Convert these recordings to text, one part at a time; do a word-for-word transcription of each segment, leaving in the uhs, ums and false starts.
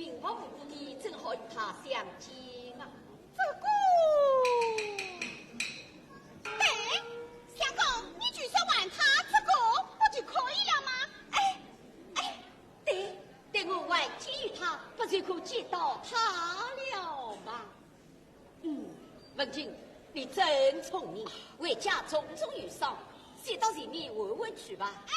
平白无故的，正好与他相见啊。这个，对，相公，你就是还他这个，不就可以了吗？哎，哎，对，待我还给予他，不就可见到他了吗？嗯，文静，你真聪明，回家重重有赏，先到前面玩玩去吧。哎。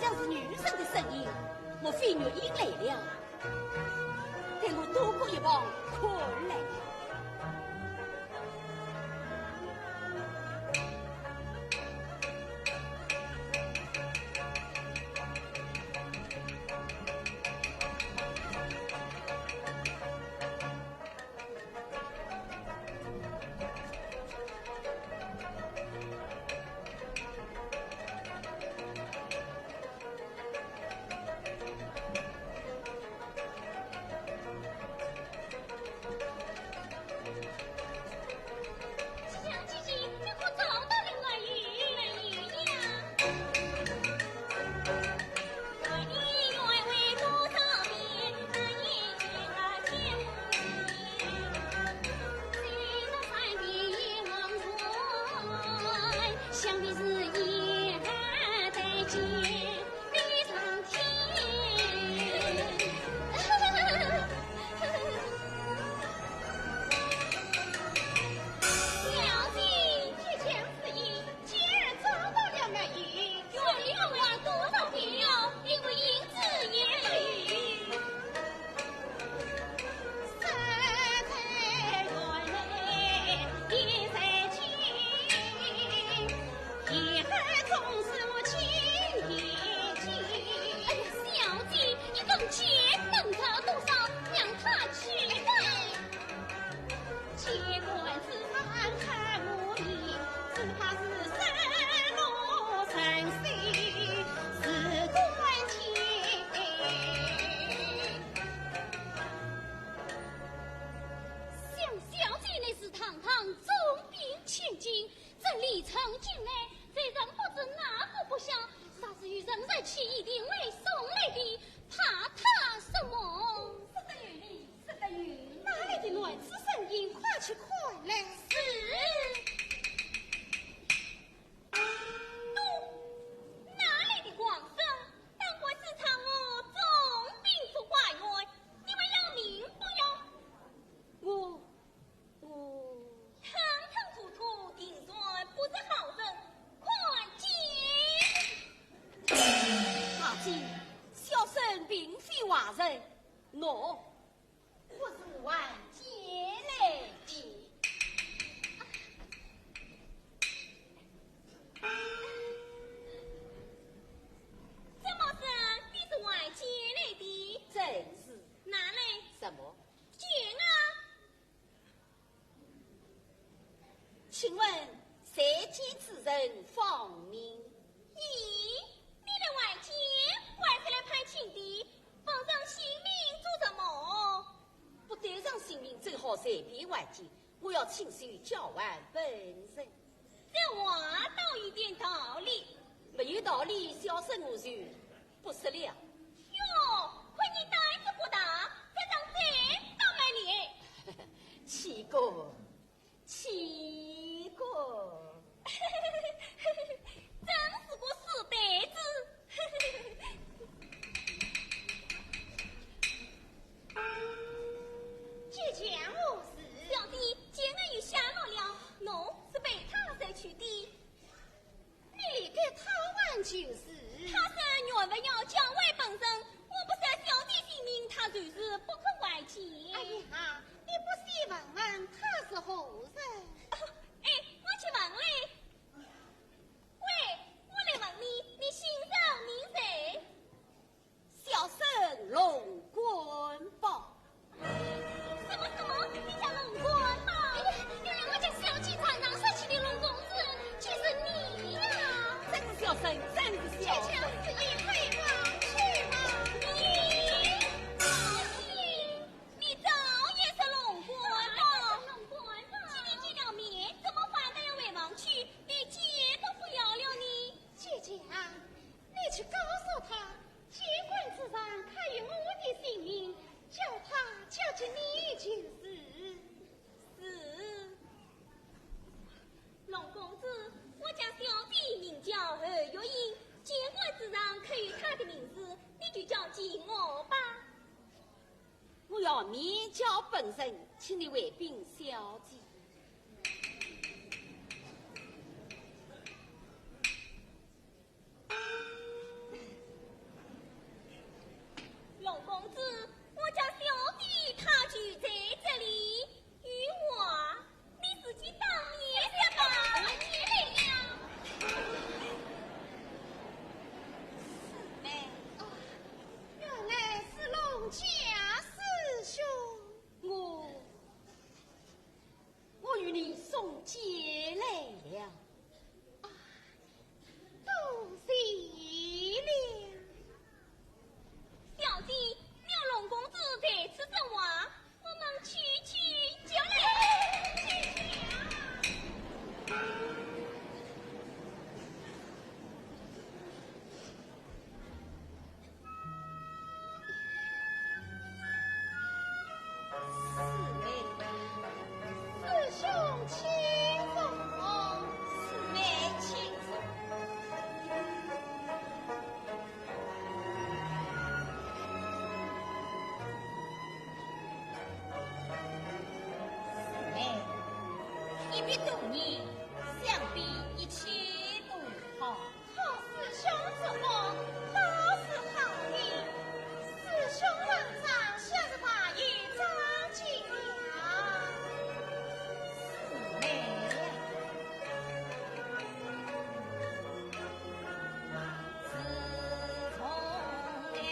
像是女人的声音，莫非月英来了？待我躲过一旁看来。你想必一切都好。好师兄之福，倒是好的。师兄文章，想是大爷张进了。是嘞。自从两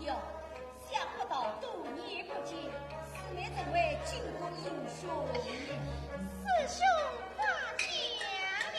老 想不到多年不见，师妹成为巾帼英雄。师兄夸奖了。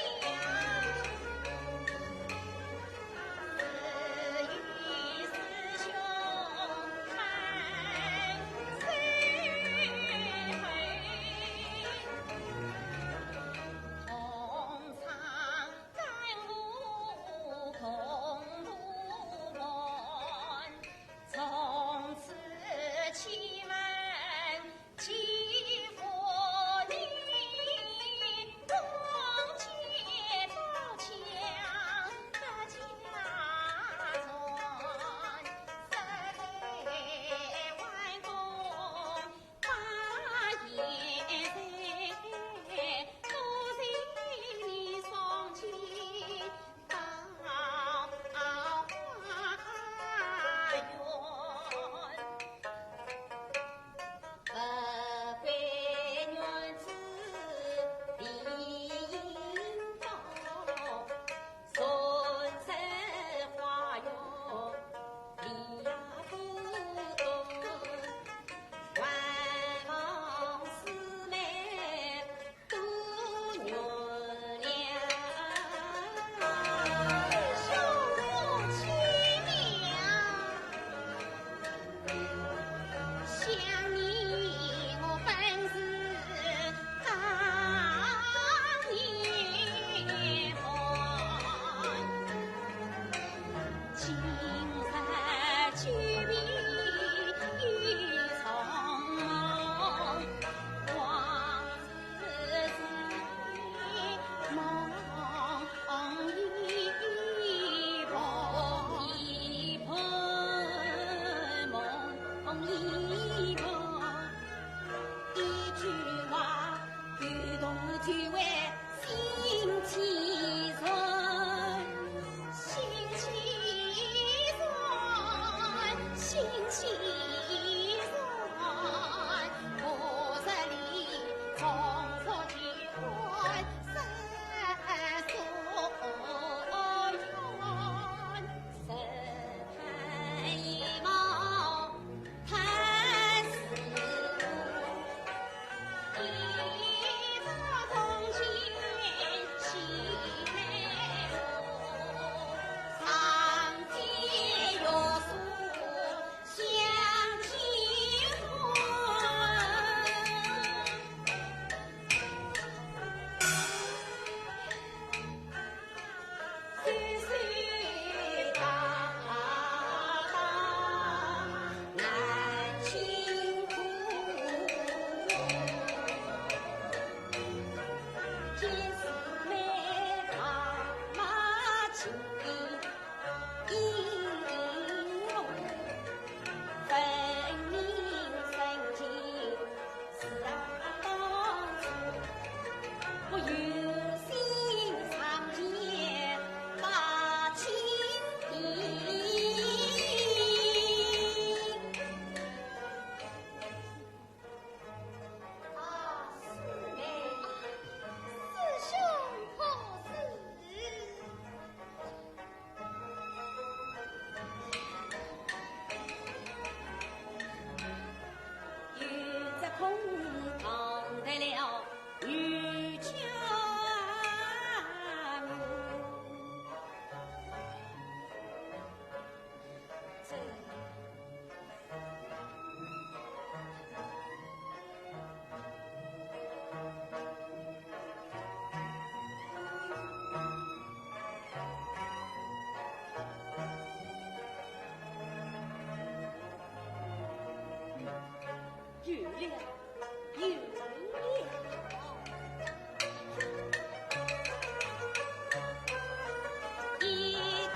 一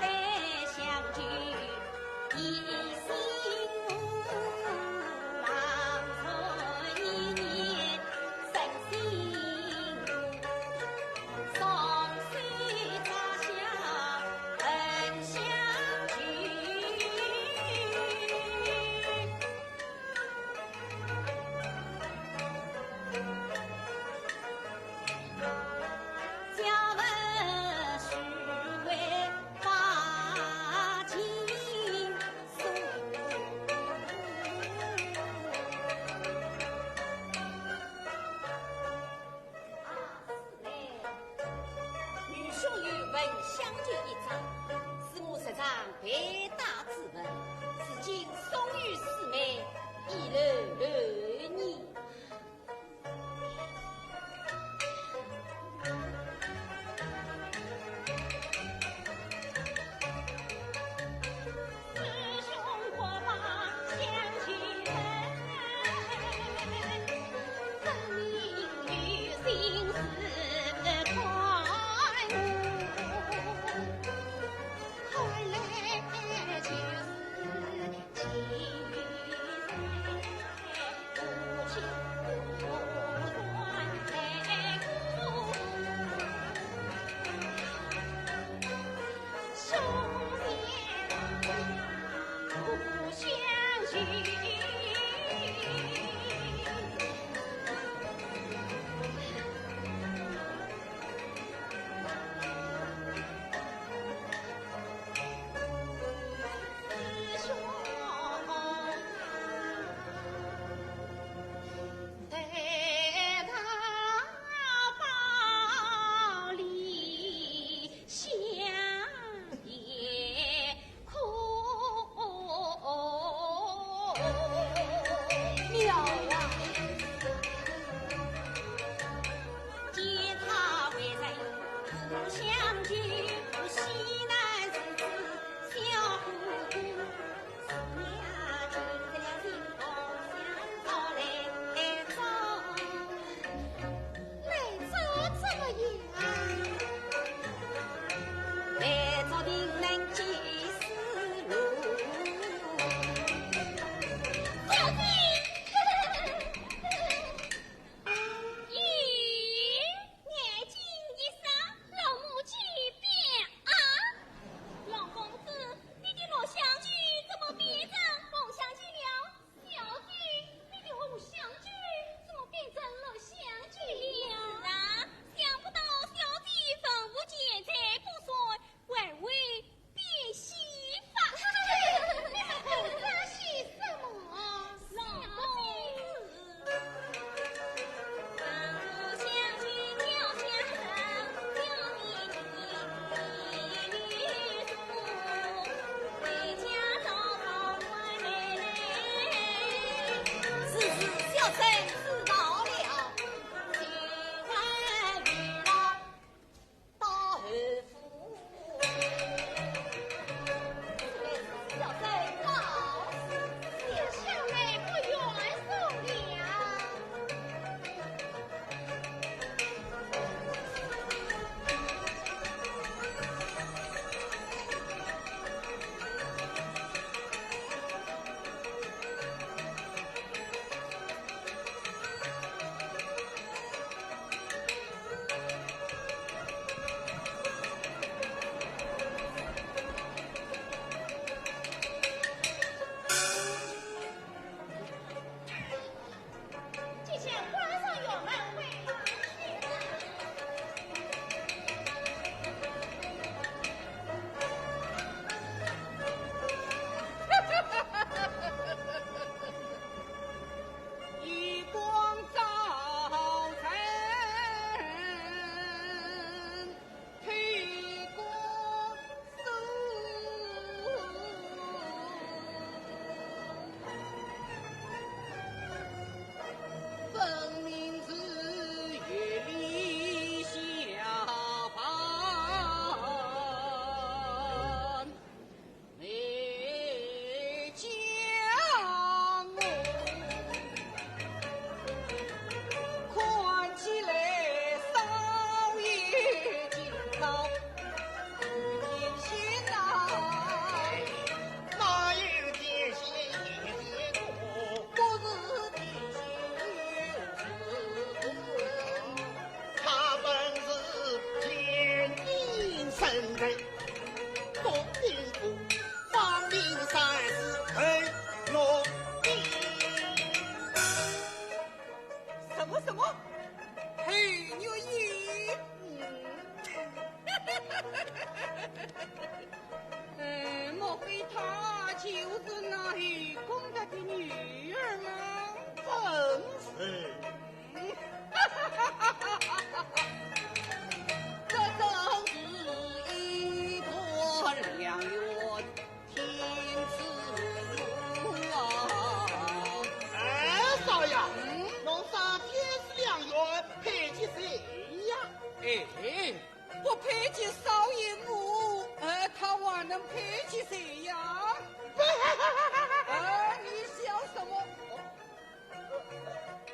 代相聚一心无，郎才一念成心同，双手draw下恨相聚。兵部方令三字黑玉印。什么什么？黑玉印？嗯。哎，莫非她就是那黑公子的女儿吗？正是。这真是一段良缘天之路啊！哎，少爷，嗯？侬说天时良缘配给谁呀？哎，不配给少爷我，呃，他还能配给谁呀？哎，你笑什么？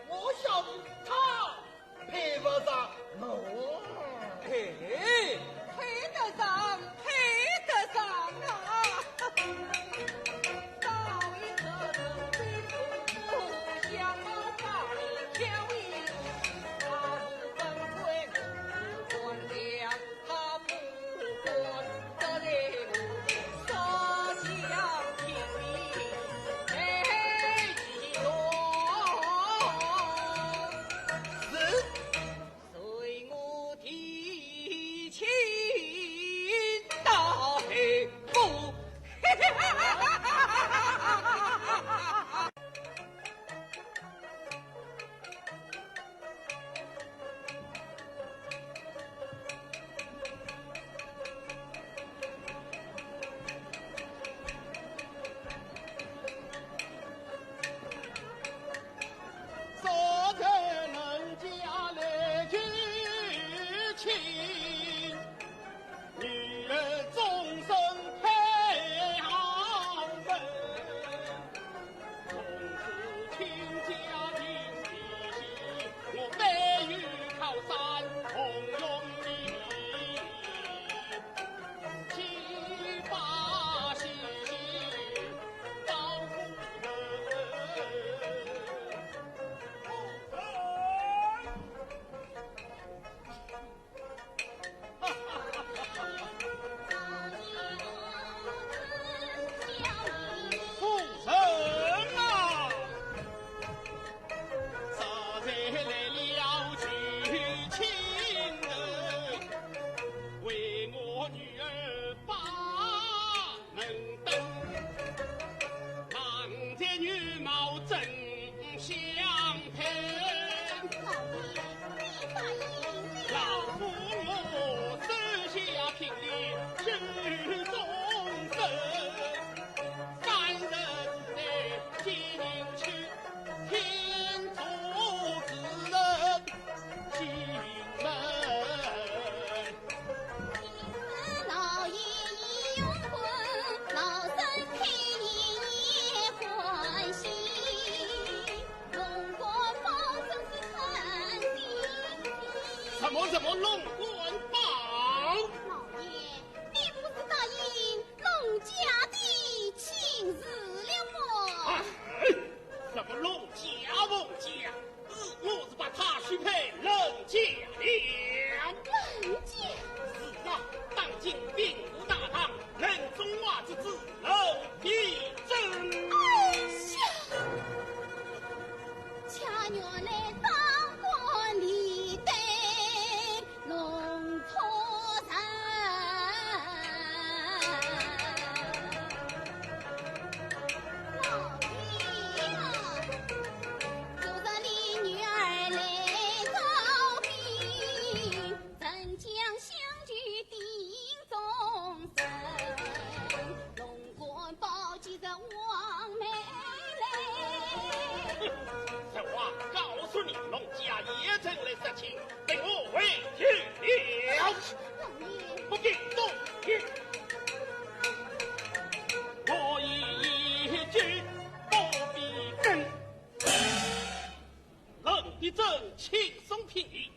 我笑他配不上我。嘿嘿，配得上，配得上啊！什么什么龙冠宝？老爷，你不是答应龙家的亲事了吗？哎，什么龙家凤家？ 我是把她许配冷家了。冷家？是啊，当今兵部大堂，冷中华之子冷必正。哎呀，家院来当官的对 弄错人。老爷呀，昨日你女儿来招兵，镇江相救定终身。 官保举着王妹来。实话告诉你，龙家也曾来说亲，被我回绝了。老爷。不必多言，我一句不必问。冷必正轻松平移，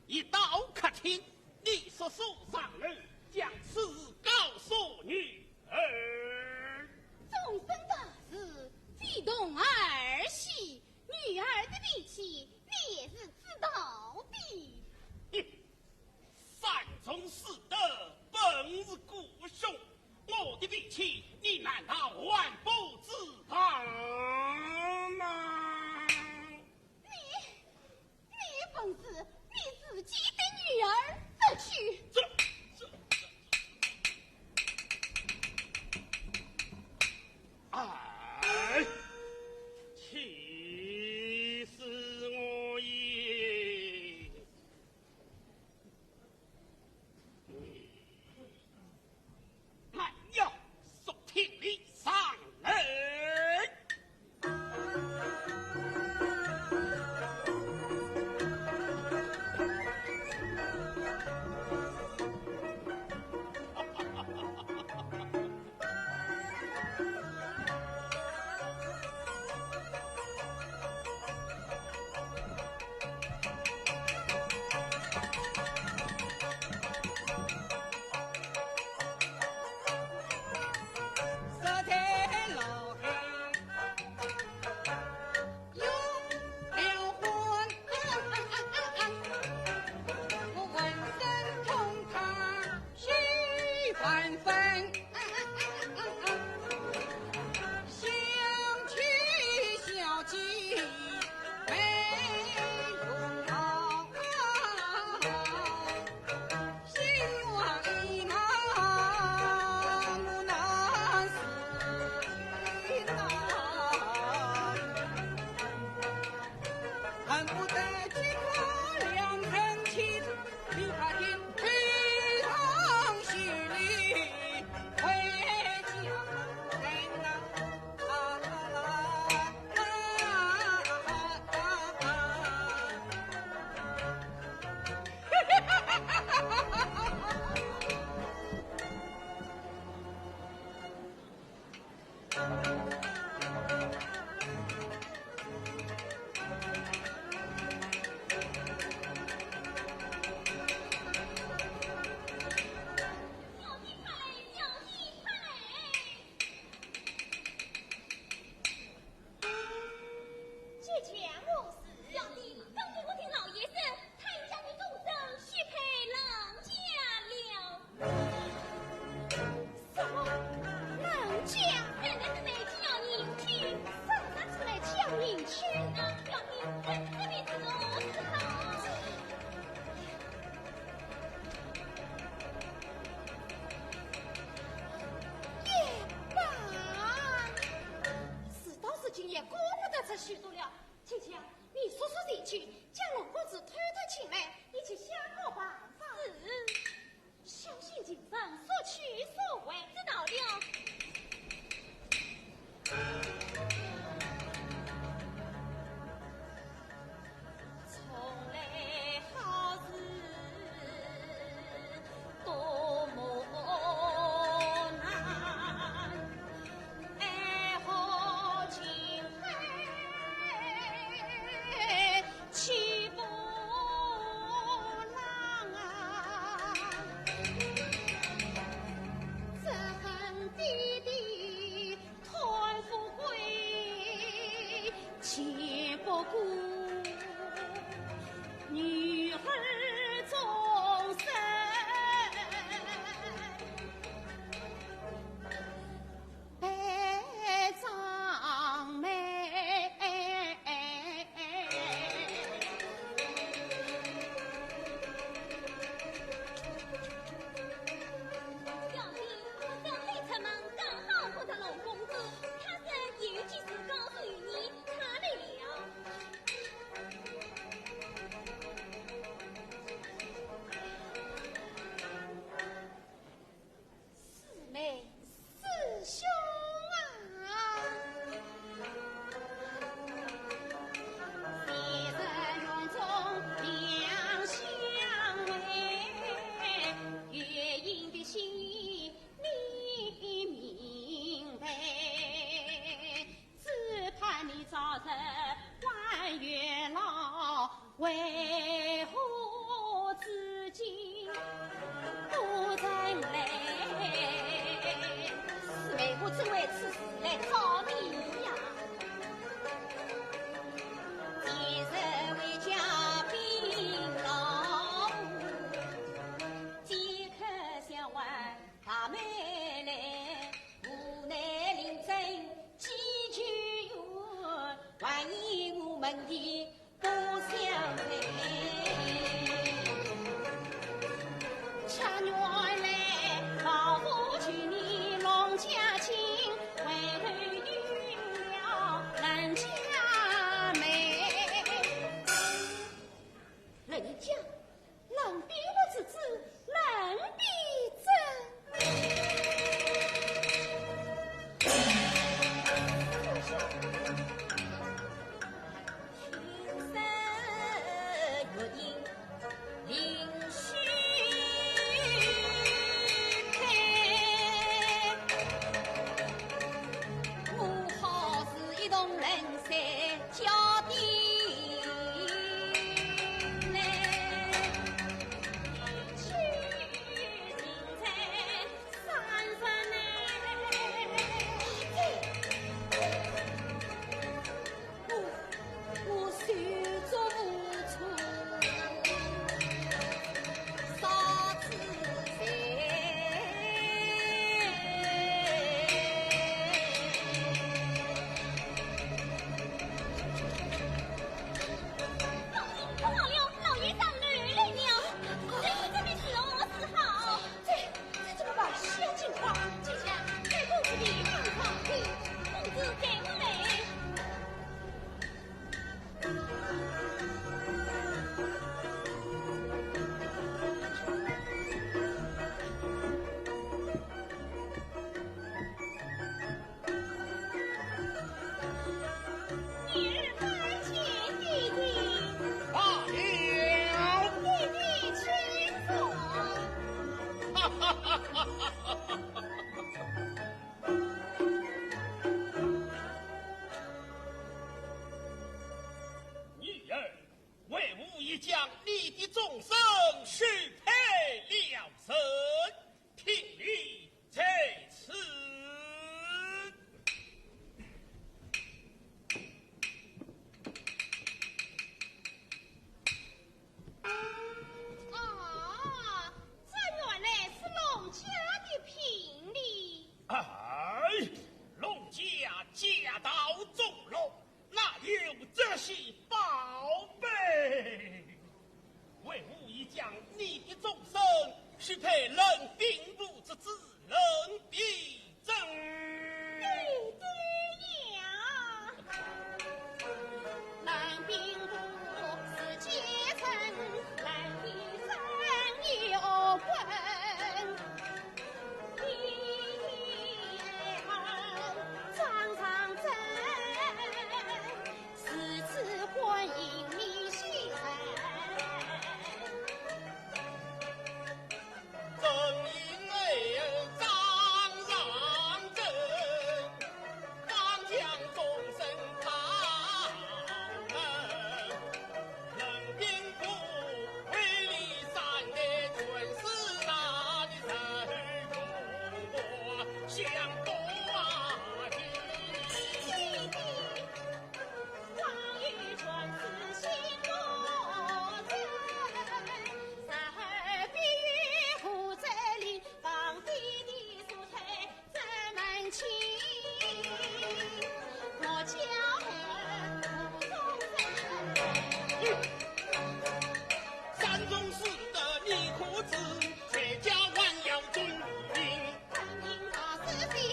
一到客厅，你速速上楼，将此事告诉女儿。终身大事，非同儿戏，女儿的脾气你也是知道的。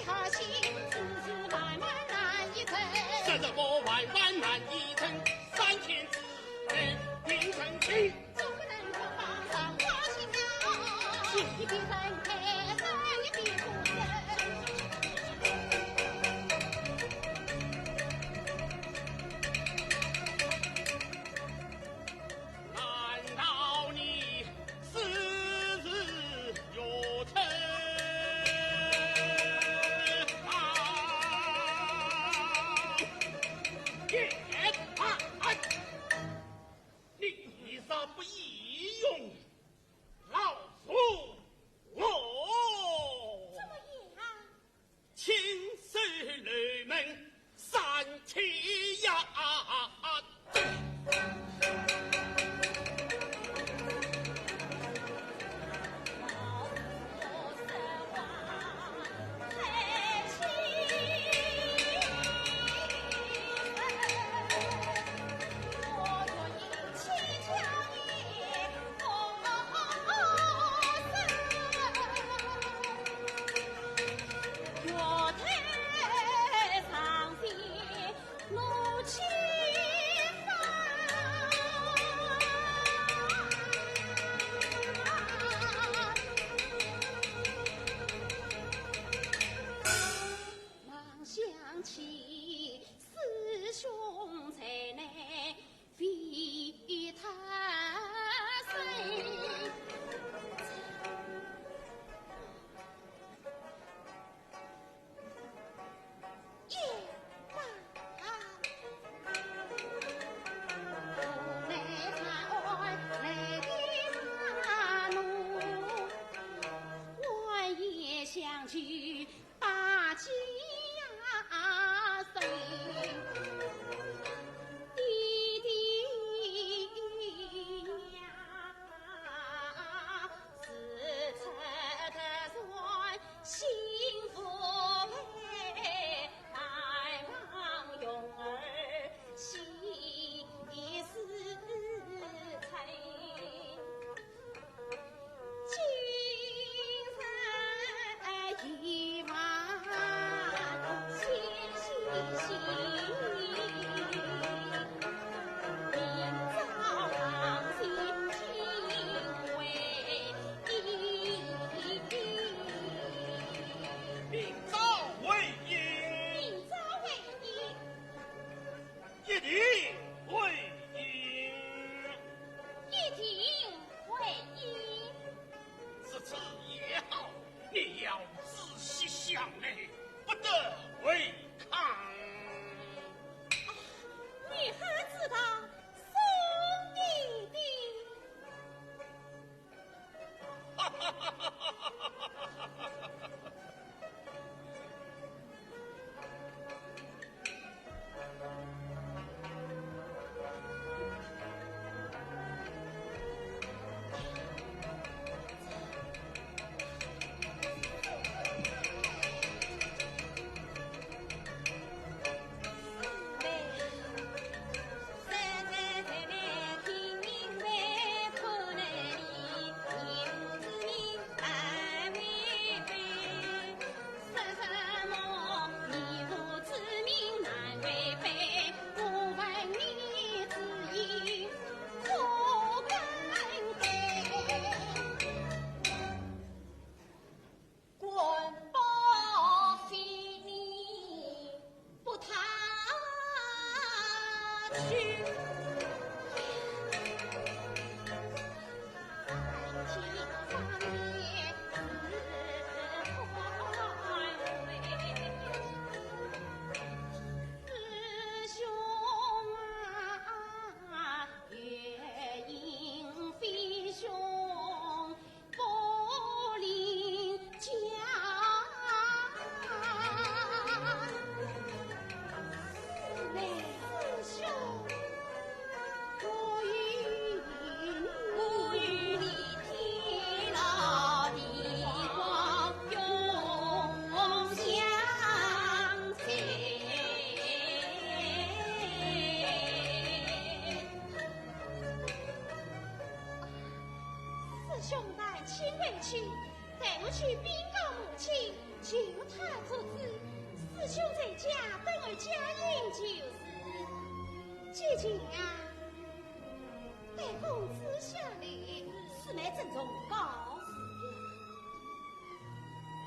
三十个万万难一成，三千之内定成亲。难道你 是日月辰啊，夜半，你一日不宜用，老夫我。怎么样？ 亲手楼门三千呀！明朝为阴。明朝为阴。一定为阴。一定为阴。如此也好，你要仔细想来，不得违抗。啊，你还知道送你的 师兄，待我去禀告母亲，求她做主。姐姐呀，待公子下礼。四妹珍重告辞。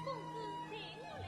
公子请我来。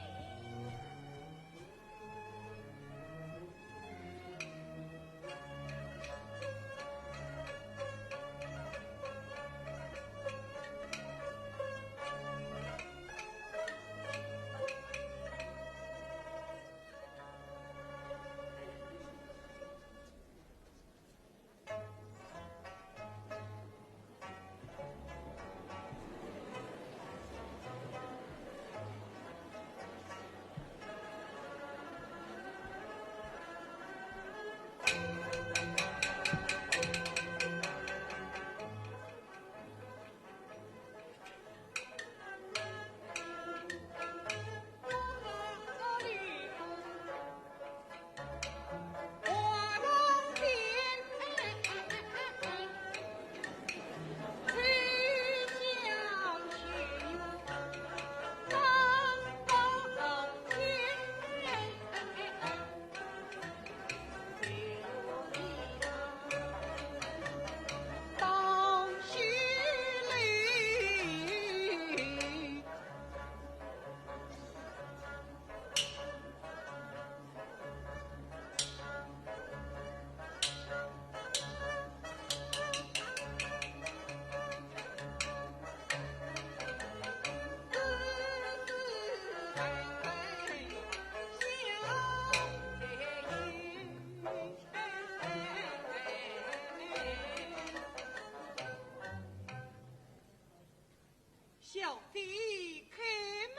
小姐开门。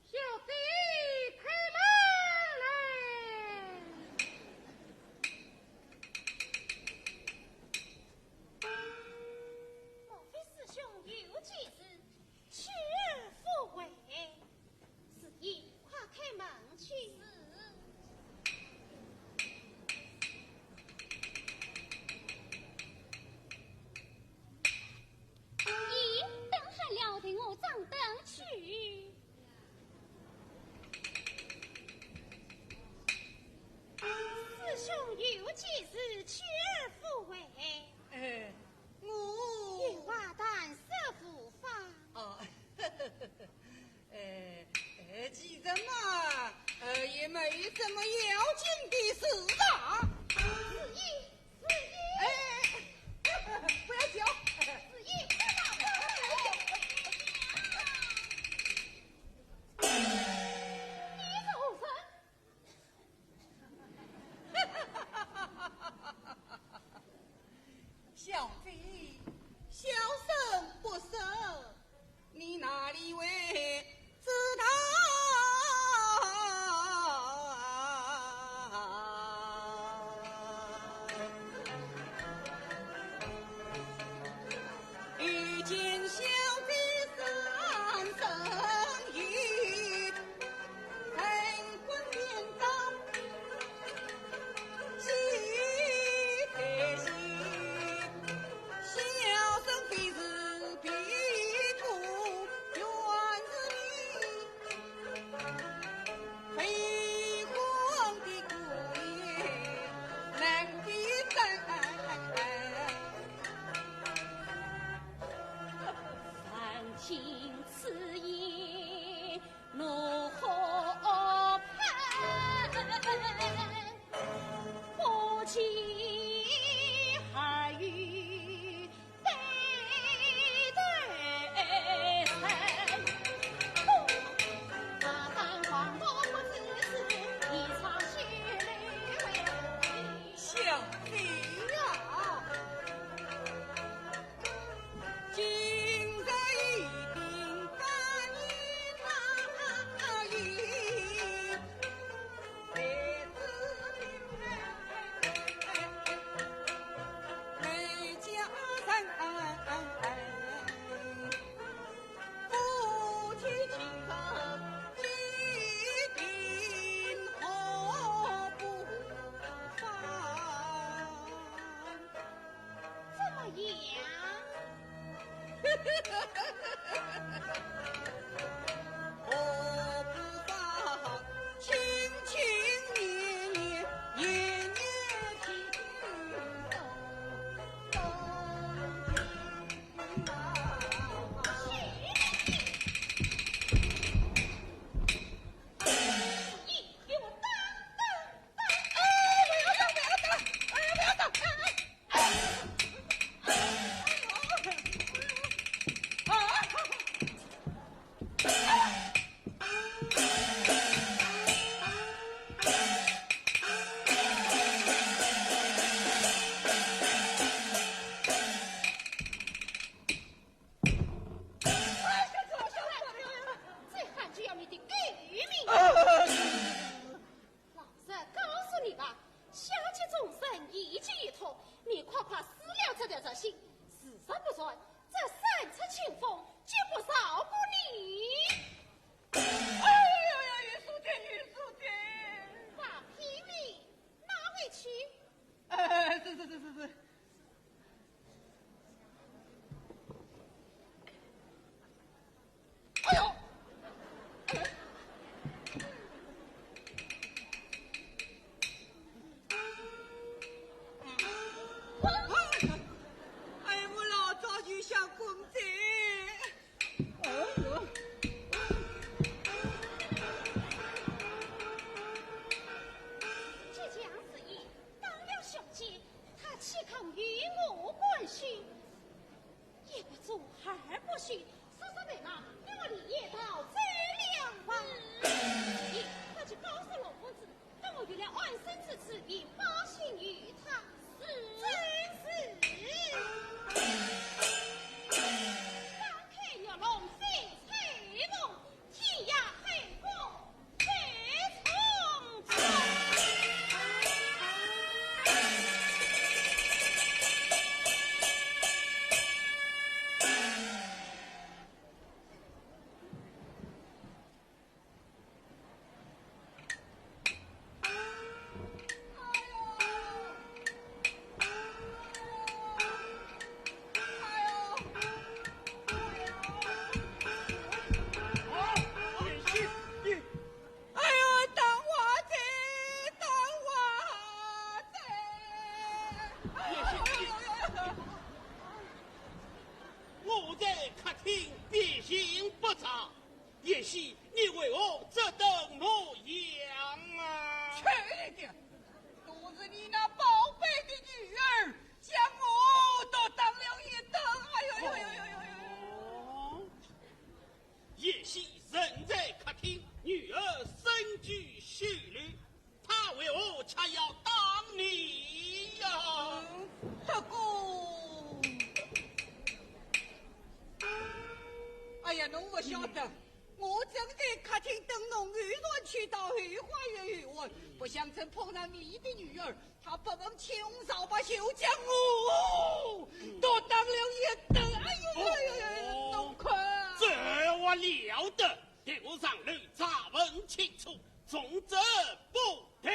小姐开门来。莫非师兄有急事，去而复回？师爷，快开门去。是。 咦，等寒了，待我掌灯去。师兄有急事，去而复回。哎，我……有话但说无妨。哦，哎，哎，其实嘛，呃，也没什么要紧的事啊。师爷， 师爷！哎，不要叫。师爷，快打开！你是何人？小姐，小生不识。 你哪里会知道？遇见小姐三生有，成婚便当喜得喜。 小生非是别个，原是你辉煌的姑爷难为情。三更此夜 怒火喷，不及还有对对称。大胆狂徒不知死，一场血泪为何？小姐呀！ 今日一定把你打喜，你为何这等模样啊？去你的！都是你那宝贝的女儿，将我独当了一顿。哎呦呦呦呦呦呦！哦，贤婿人在客厅，女儿身居绣楼，她为何恰要打你呀？嗯，这个，哎呀，侬勿晓得，我正在客厅等侬，偶然去到后花园游玩，不想正碰上你的女儿，她不问青红皂白就将我独当了一顿。哎呦呦呦呦呦，侬看。这还了得！待我上楼查问清楚，重则不得。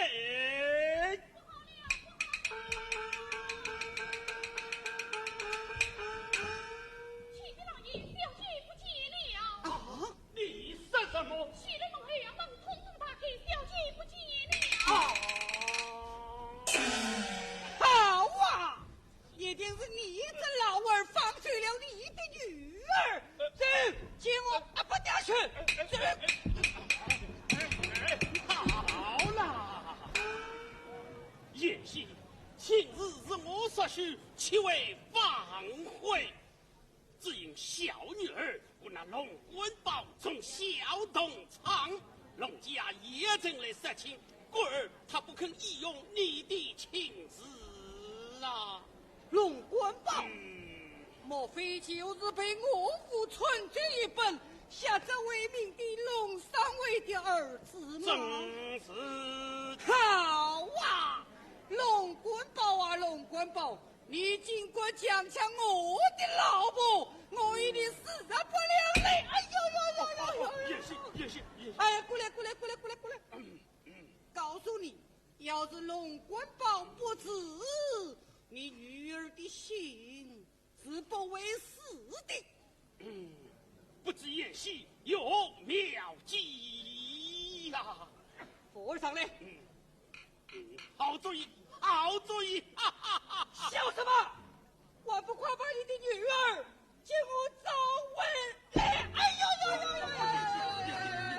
启禀老爷，小姐不见了。啊？你说什么？起了门后，门通通打开，小姐不见了。啊！好啊！ 一定是你这老二放走了你的女儿。走，将我押回衙去。走。好了，贤婿，亲事是我所许，岂为反悔？只因小女儿和那龙官宝从小同窗，龙家也曾来说亲，故而她不肯利用你的亲事啊。 龙官宝，嗯。莫非就是被我父传这一本，下这为名的龙三位的儿子吗？正是。好啊，龙官宝啊，龙官宝，你竟敢强抢我的老婆，我与你死也不两立！哎呦呦呦呦呦呦！贤婿，贤婿，贤婿。哎呀，过来，过来，过来，过来，过来。嗯，嗯。告诉你，要是龙官宝不治， 你女儿的心是不会死的。嗯，不知贤婿有何妙计呀？扶我上来。嗯，嗯，好主意，好主意，哈哈哈哈。笑什么？还不快把你的女儿给我找回来！哎呦呦呦呦呦呦呦呦呦呦呦！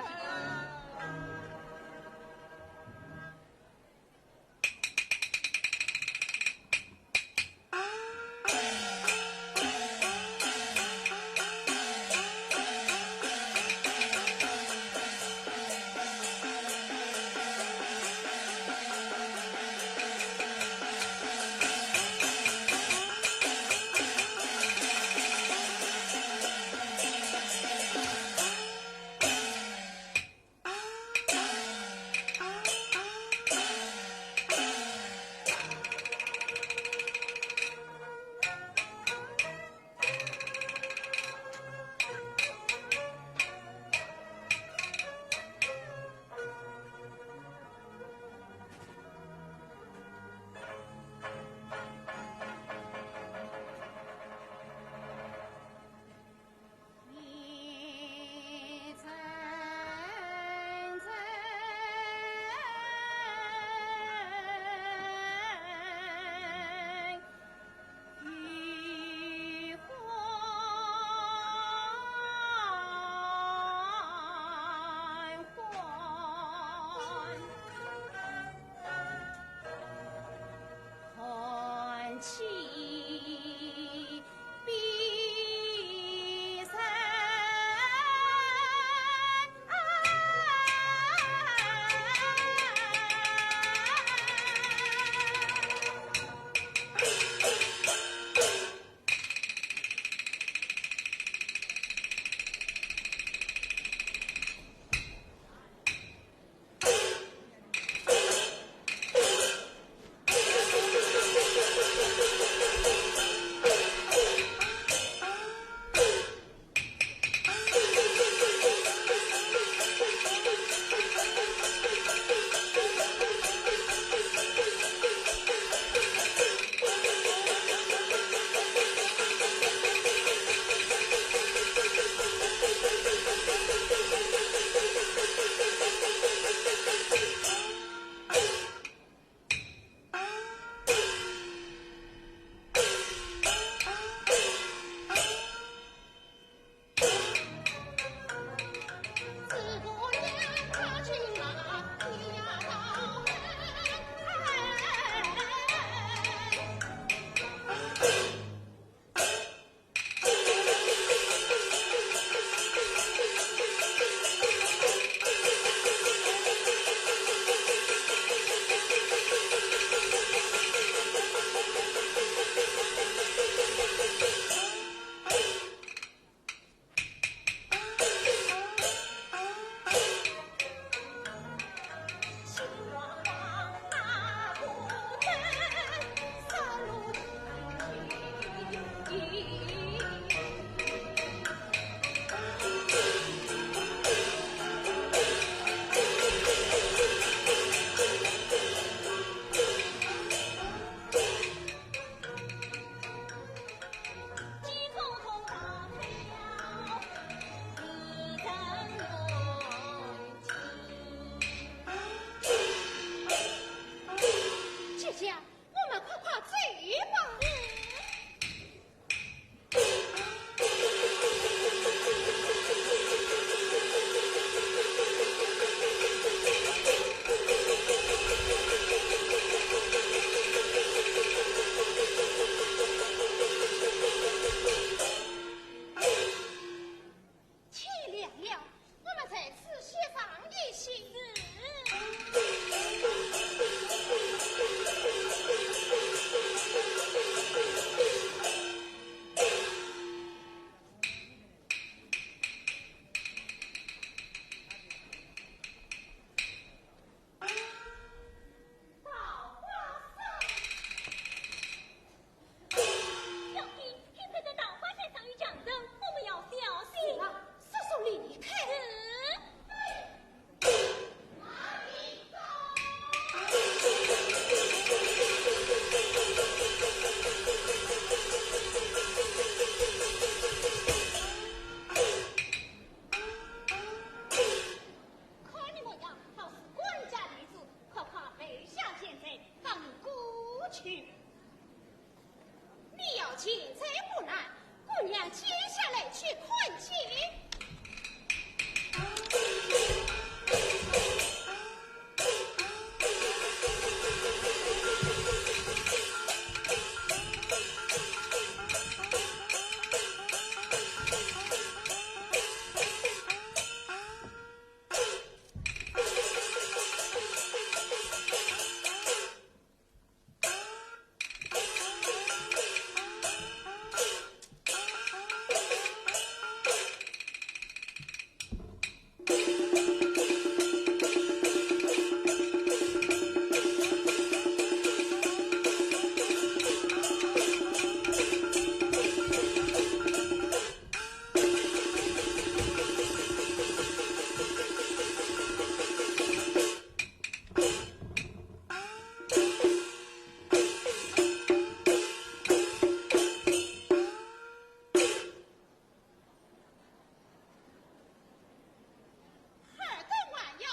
尔等还要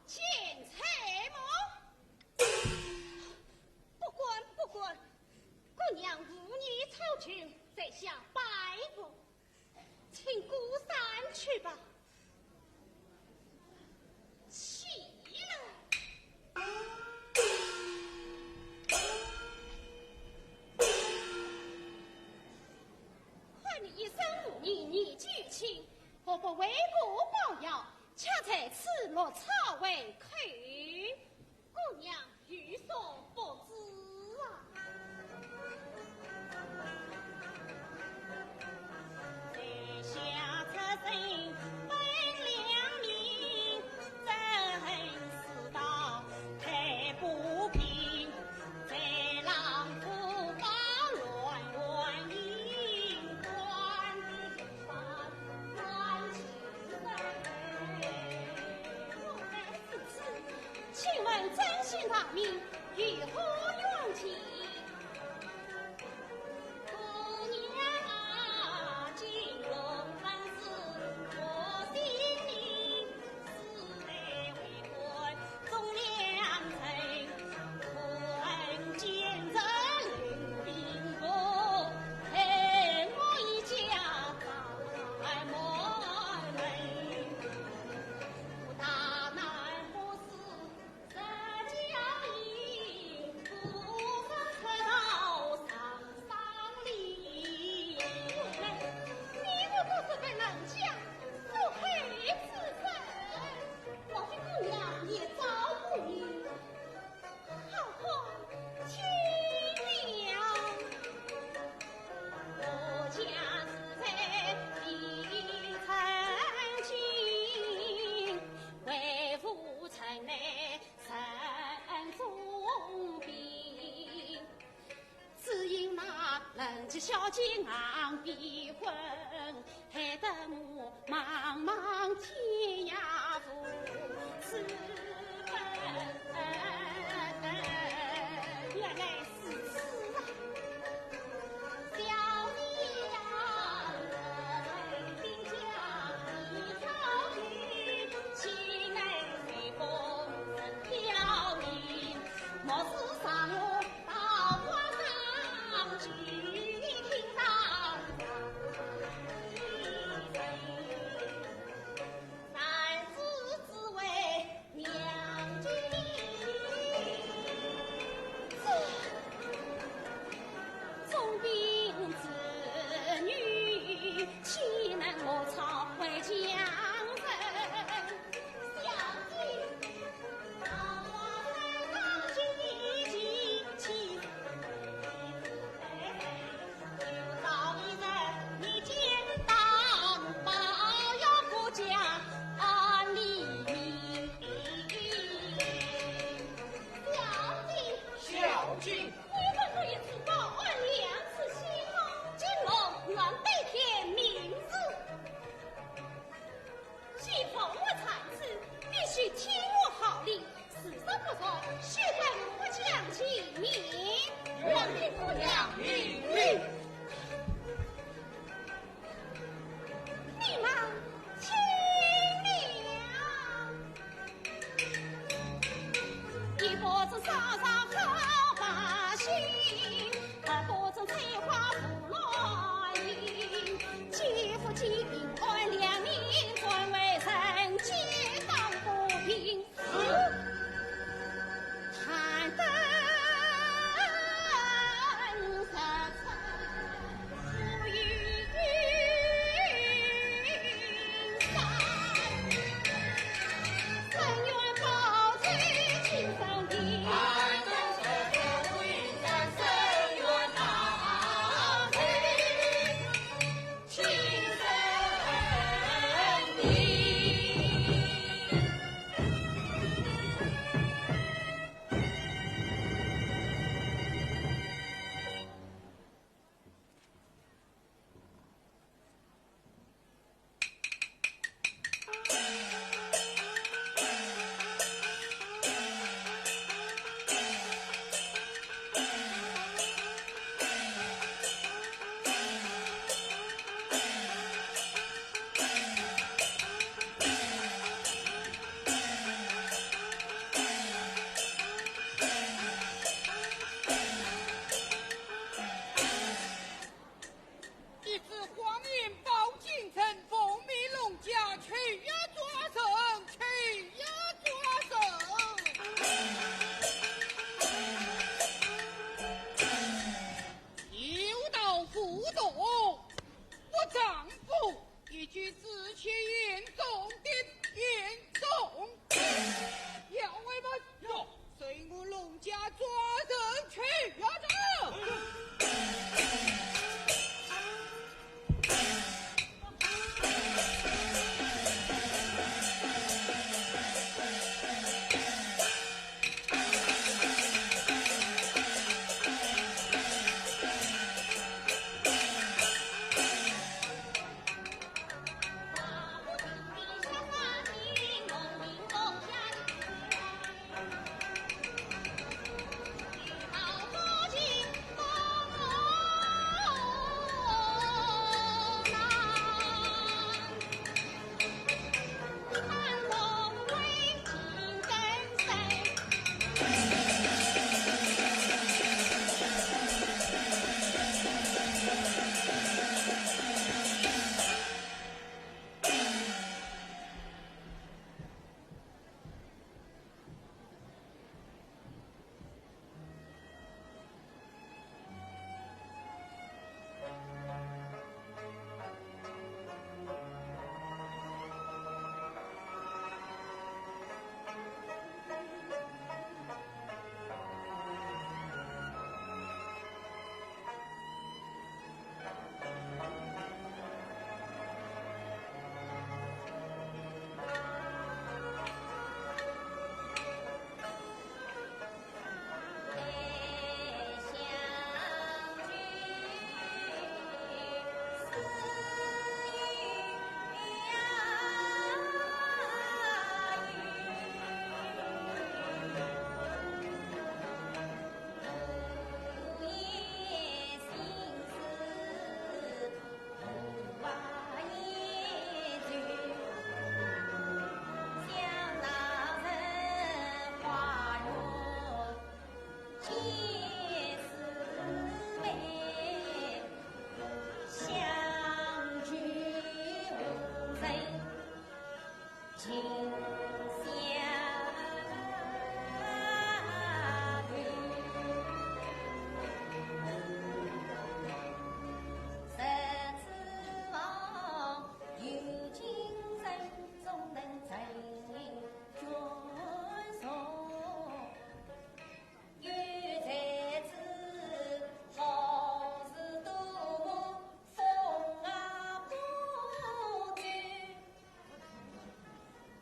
见采么？不敢，不敢，姑娘无意操军，在下拜服，请姑散去吧。起来。 看你一身武艺，年纪轻，何不为国报效，抢在此落草为寇？姑娘有所不知啊。在下出身本良民，怎知道太不平。 在狼虎豹乱乱，请问尊姓大名，有何远近？ 你我都是被人家所害之人，莫非姑娘也遭不义？好好清明。我家住在避春京，为父城内 人中兵，只因那人杰小姐硬逼婚，害得我茫茫天涯无处奔。原来如此啊！此去严重的，严重的。校尉们，有。随我龙家抓人去呀！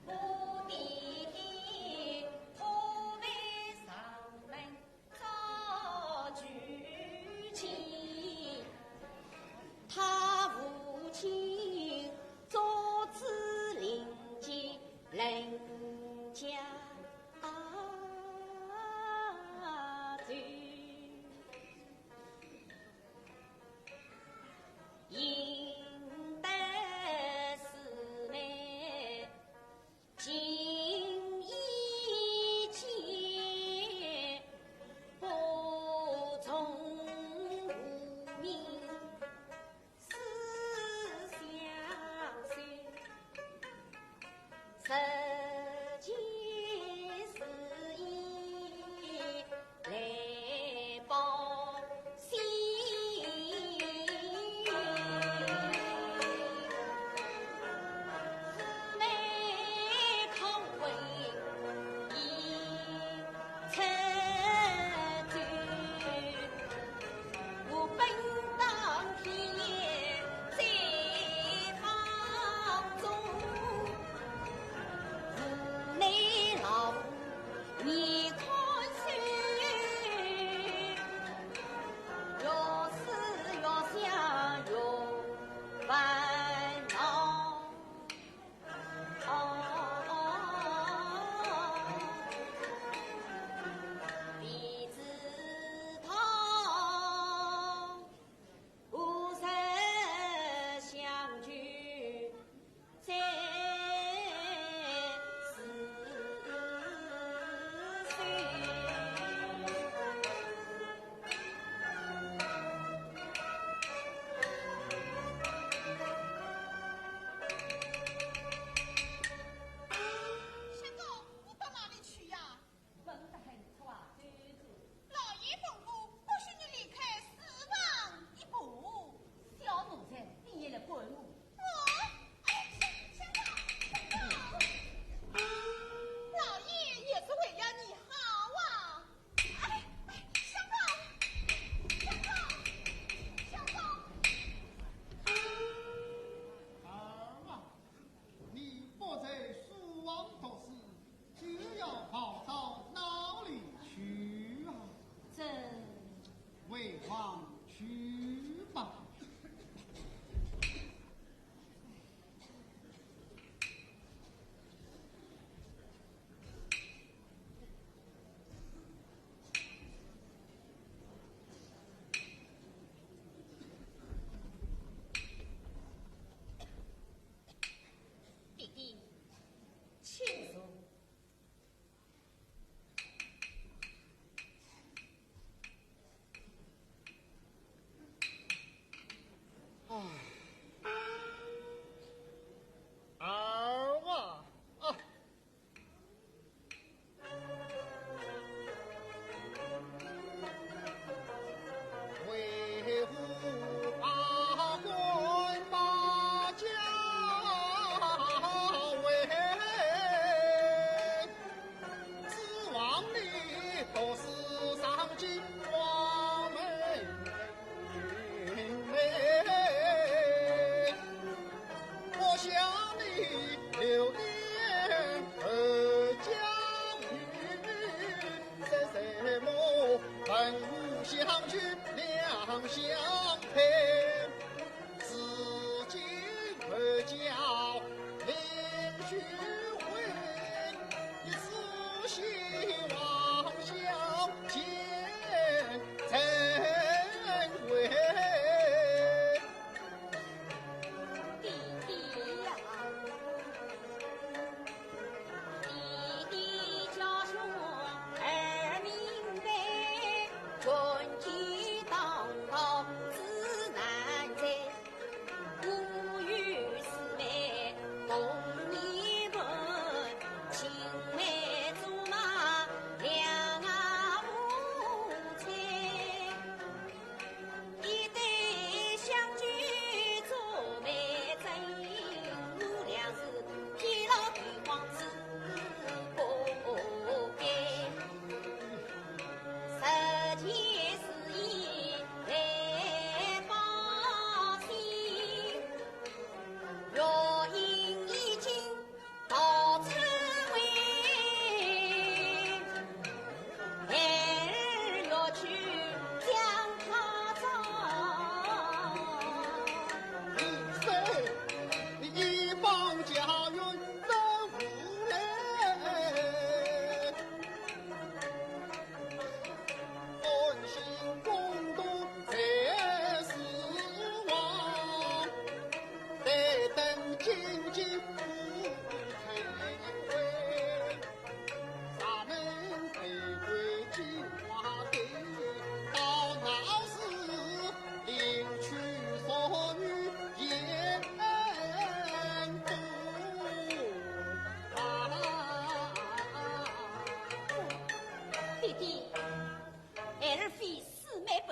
走。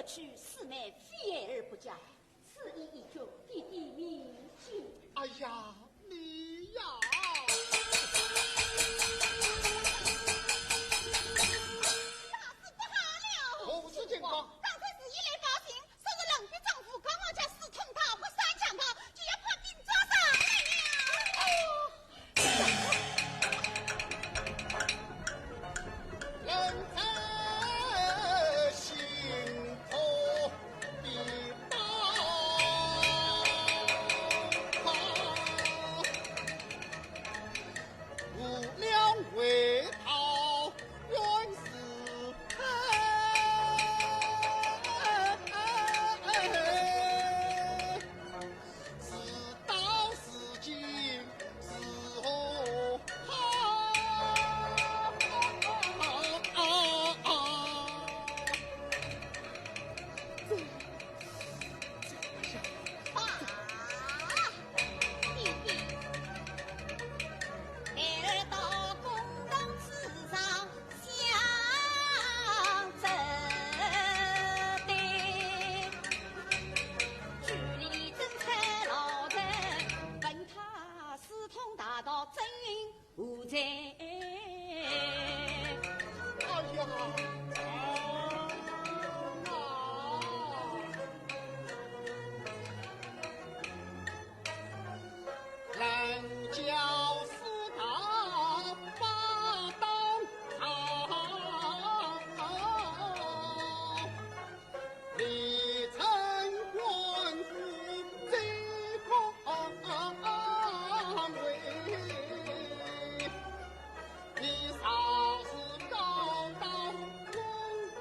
去，四妹非爱儿不嫁，此意已决，爹爹明镜。哎呀，你呀！大事不好了！何事情啊？刚才是一来报信，说是冷府丈夫刚刚叫私通大伯三枪炮，就要派兵抓上来了。哦， 事到如今如何好？这，这不行。爸，爹爹，孩儿到公堂之上 相争的，据理争吵老头，问他私通大盗真因何在？哎呀，啊，啊。 人教四大八当朝，未曾官复最高位。 你若是告到公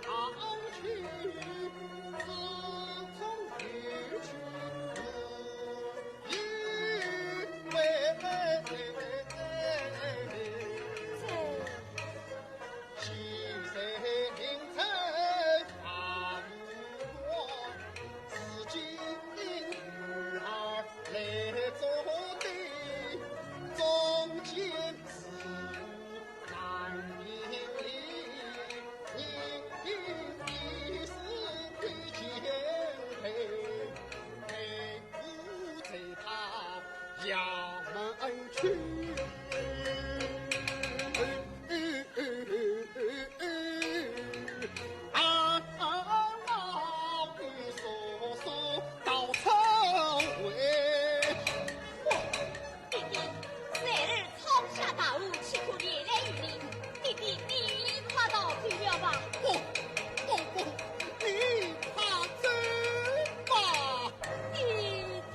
堂去，自从有去无回。现在临阵大路过，自己的女儿来做的，中间 是无难名利，人的意思与前辈，陪我在他衙门去。啊，啊，啊，啊， 到此为止。爹爹，孩儿闯下大祸，岂可连累于你？爹爹，你快逃走了吧。不，不，不，你快走吧。爹爹，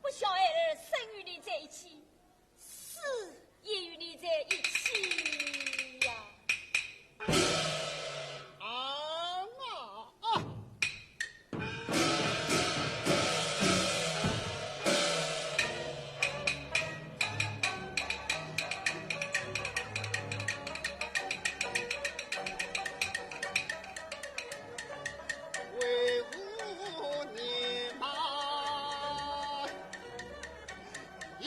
不孝孩儿生与你在一起， 死也与你在一起呀。啊啊啊！为何你妈 一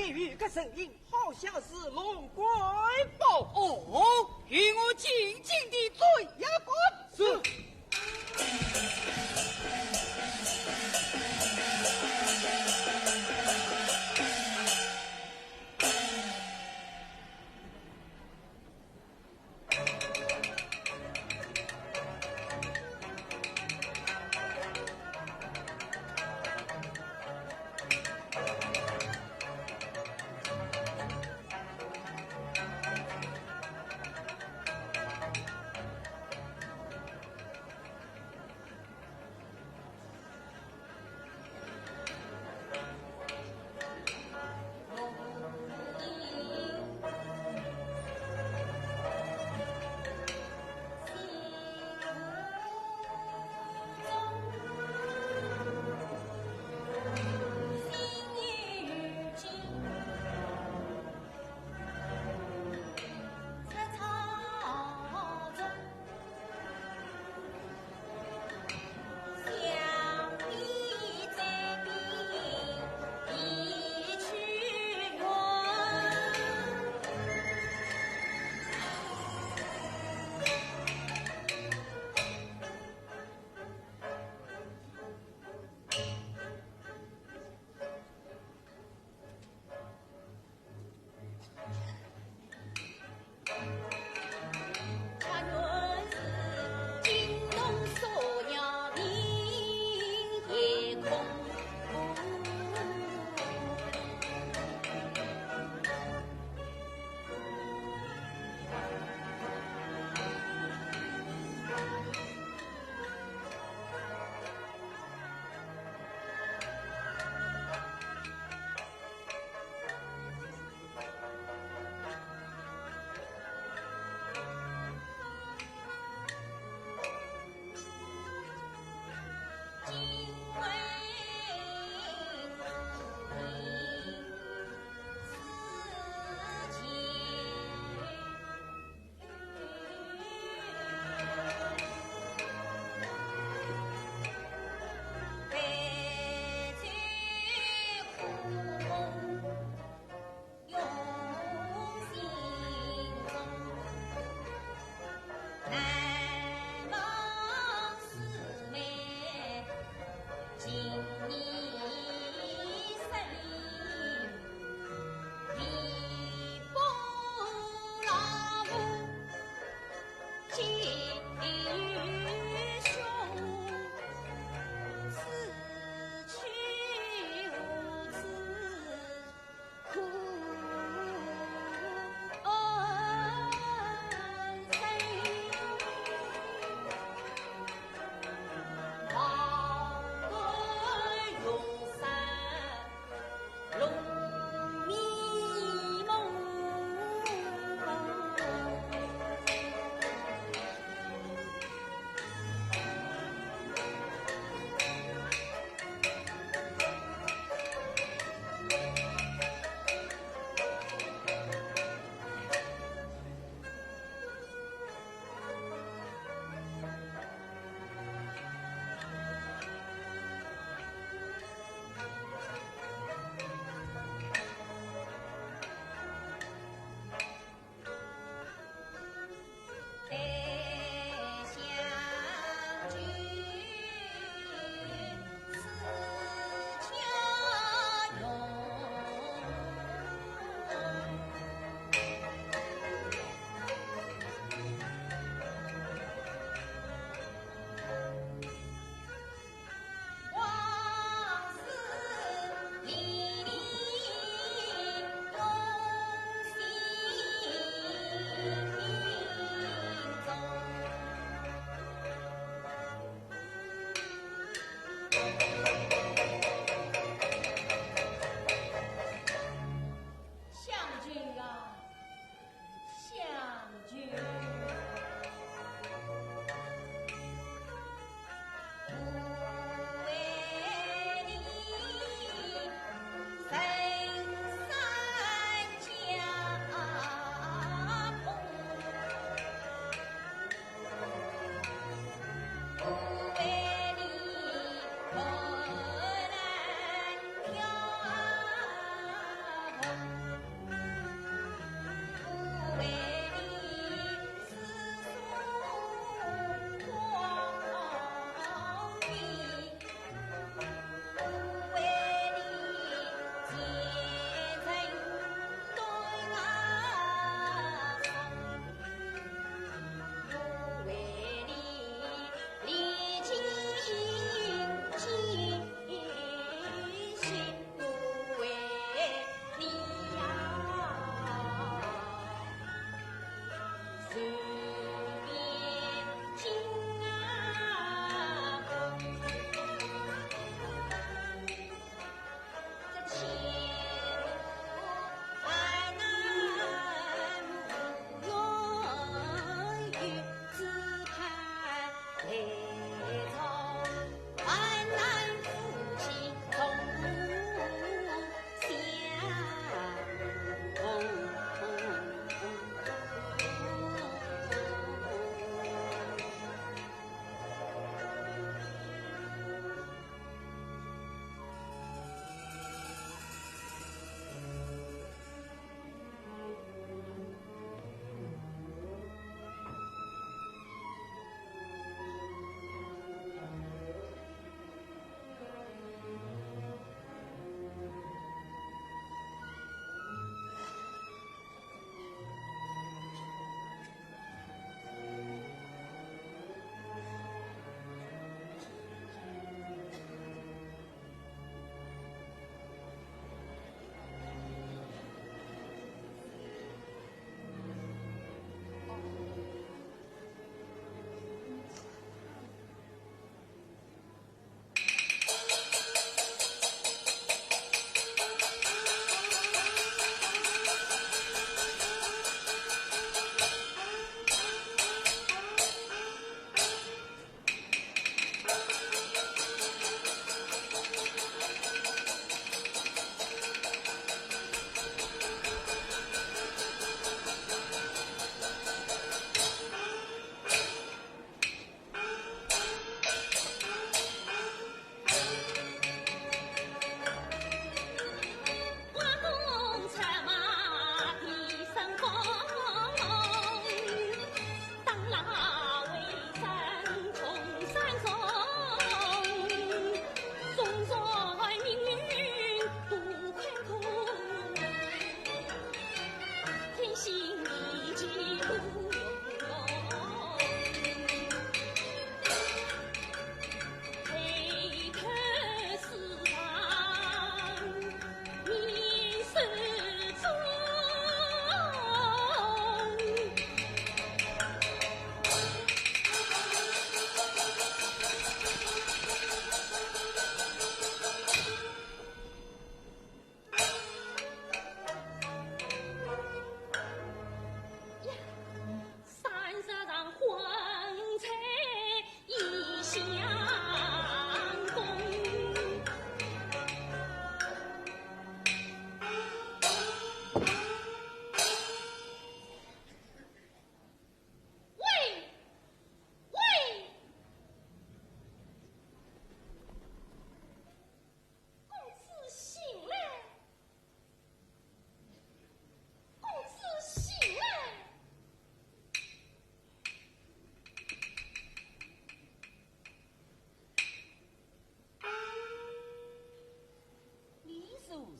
有个人影，好像是龙贵宝。哦，与我紧紧地追呀赶。是。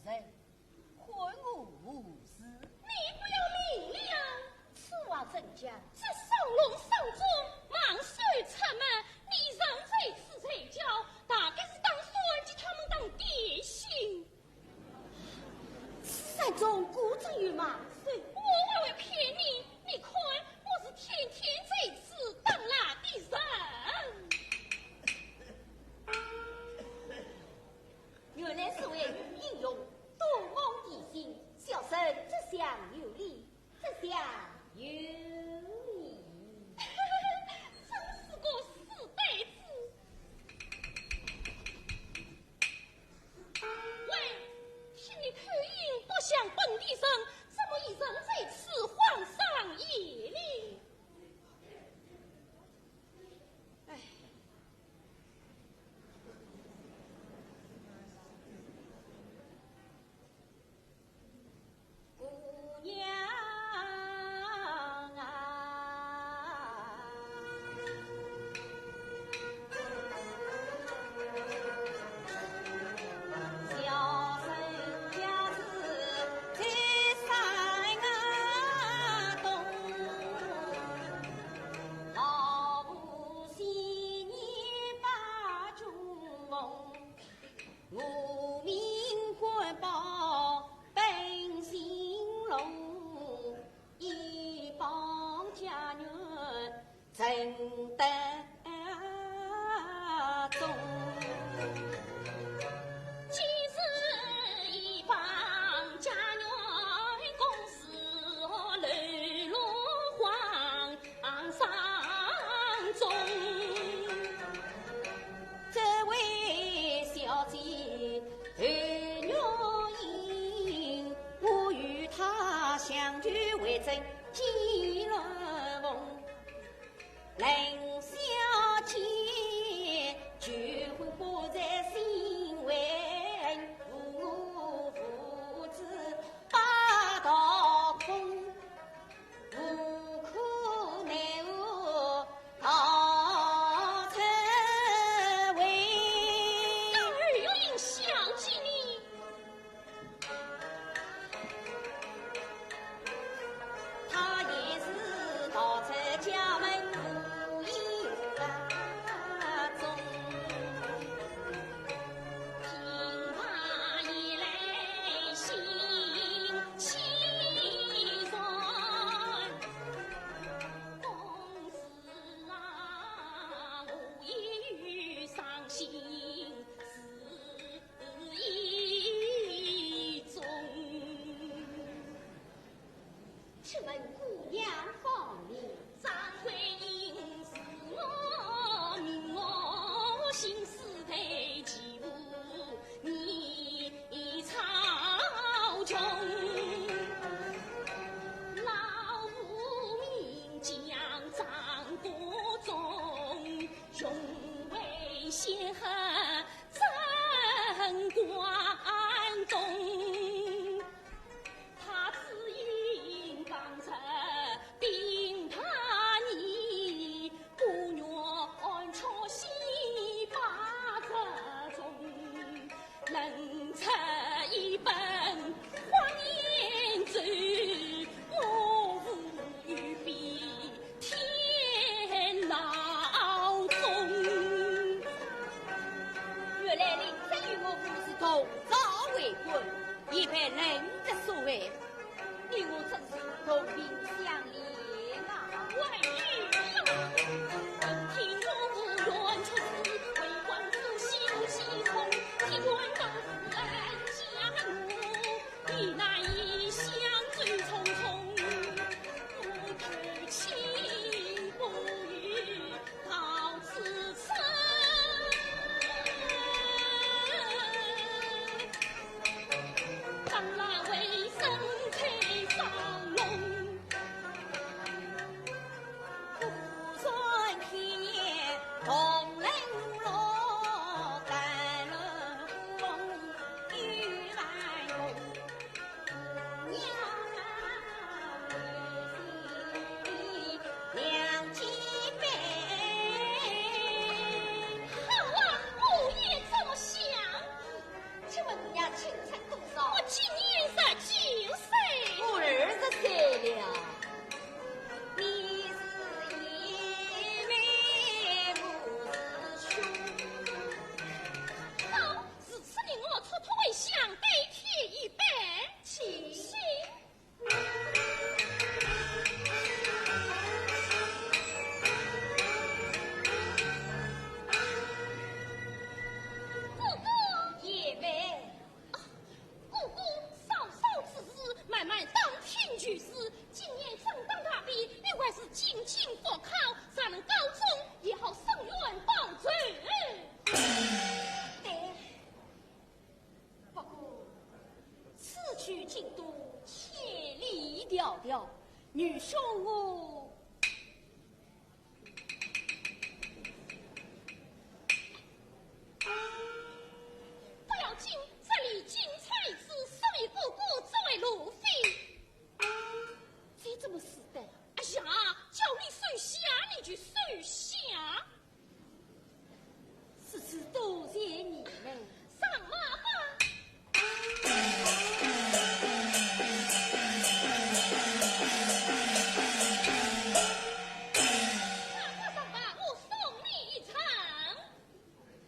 人，还我何事？你不要命了！此话怎讲？这商龙商钟，忙手出门，你人在此睡觉，大概是打算给他们当点心。此山中果真有猛兽？我还会骗你？你看，我是天天在此打猎的人。 原来是位女英雄，多蒙提醒，小生这厢有礼，这厢有礼。真是个死呆子！喂，听你口音不像本地人，怎么一人在此荒山野岭？哎。 姑娘啊，小生家住在山东，老父先年把军奉， 我命官保本姓龙，以报家园承担重。今日以报家园公事，流落荒 上中。这位小姐何月英，我与她相遇为证，见鸾凤。冷小姐旧婚不在心，为我父子把道风。 无可奈何逃出围。那何月英小姐呢？她也是逃出家门无影无踪。 平白以来心气软，公事啊，我也有伤心事一桩。 请问姑娘芳名？张桂英是我名，我姓史，代其父，年草穷。老父名叫张国忠，雄为显赫，镇关东。 他只因刚才兵败，孤鸳鸯心百日中，能出一本荒年咒，我无与比 天老中。原来林黛与我父是同朝为官，也被人家所害，你我真是同病相怜啊！喂呀！听我无缘出世，为官做戏无戏空，听官当夫人家奴。 你那一向走匆匆，不投亲不与到此处。张老为生推烧弄。愚兄我……不要紧，这里金钗子，送与哥哥作为路费。这怎么使得？哎呀，叫你收下，你就收下。 如此多谢你了。上马吧。上马，上马，我送你一程。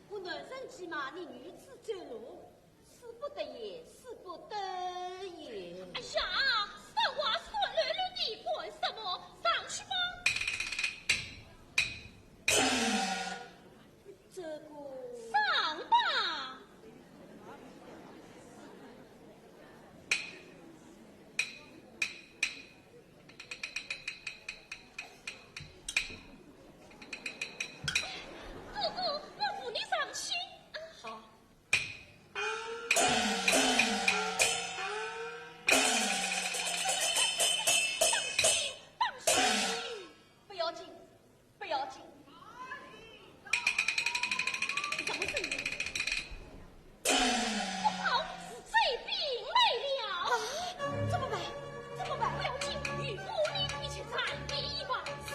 我男人骑马，你女子走路，使不得也，使不得也。哎呀，说话说溜溜的，管什么？上去吧。 这个……上吧。哥哥，我扶你上去。啊，好。当心，当心。不要紧， 不要紧。怎么回事？不好，是贼兵来了。啊，怎么办？怎么办？不要紧，有我呢，你去暂避一旁。是。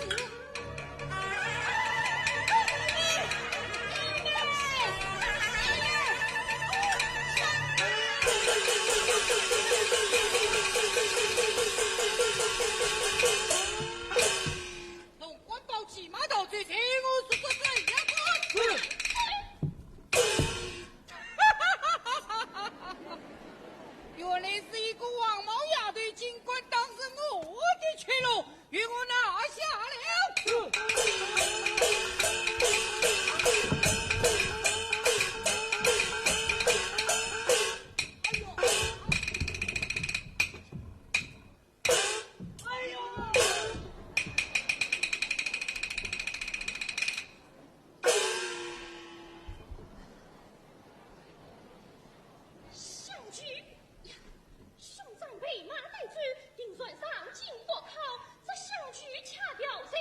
龙官宝骑马到此，随我速速斩下官。是。原来是一个黄毛丫头，竟敢当着我的去路，与我拿下了。是。哎呦！ 哎呦！小婿呀，兄长备马带走，定然上京复考，这小婿恰巧在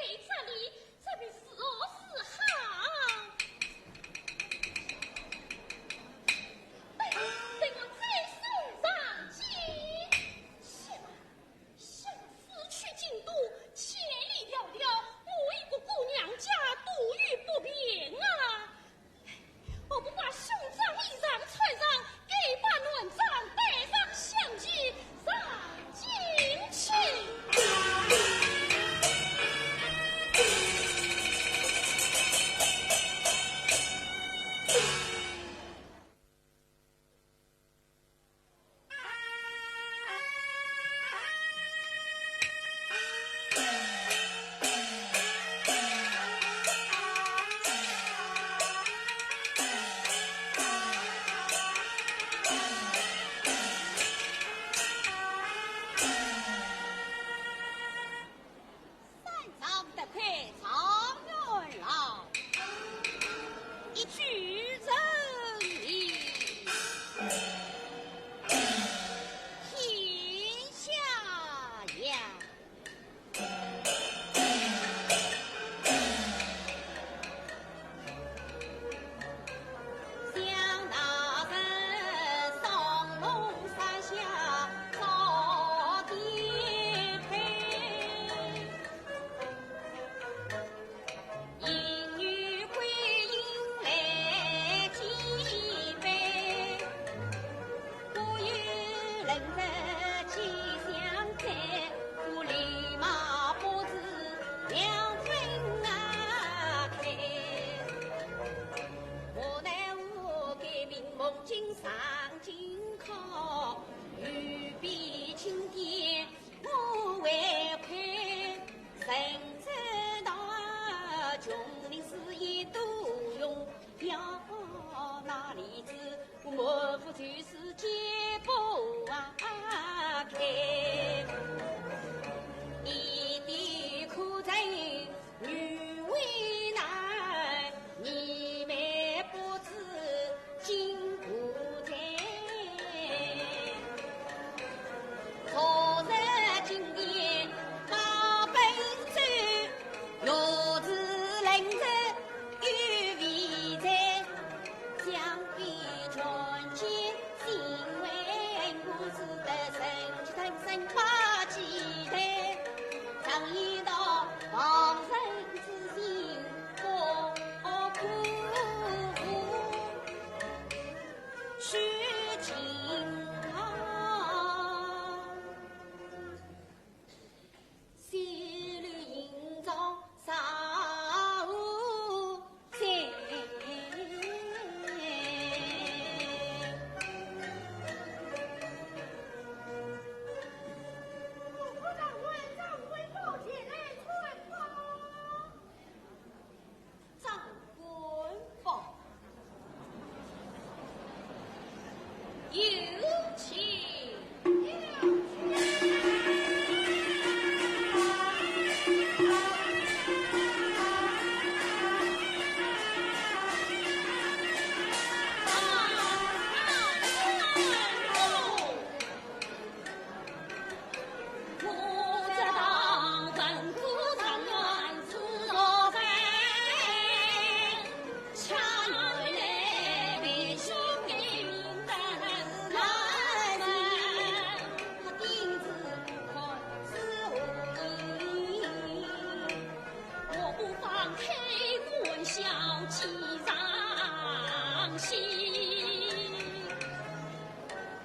请。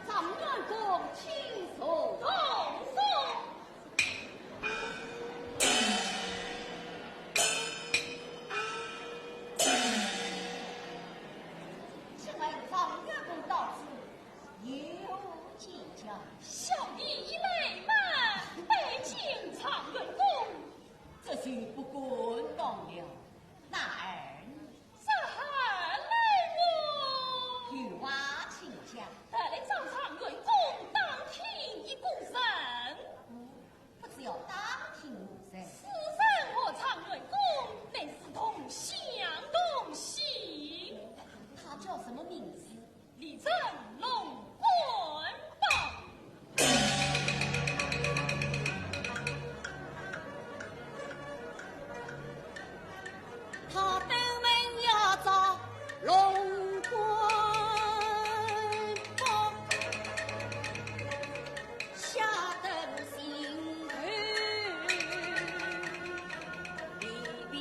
状元公请坐。请问状元公到此有何见教？小弟已来嘛，拜见状元公。这就不敢当了。男儿呢？ 这还来么？有话请讲。特来找状元公打听一个人。嗯，不知要打听何人？此人和状元公乃是同乡同姓。他叫什么名字？ 李成龙官保。他登门要找龙官保，下等心头比比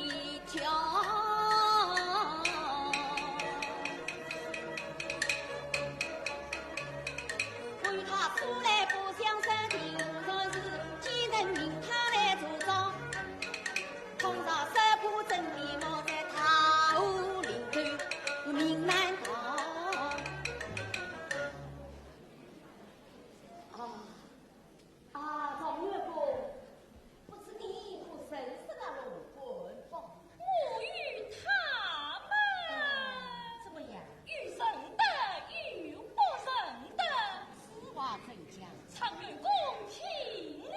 啊，状元公，不知你可认识那龙官保？我与他嘛，怎么样？有认得，有不认得。此话怎讲？状元公听了。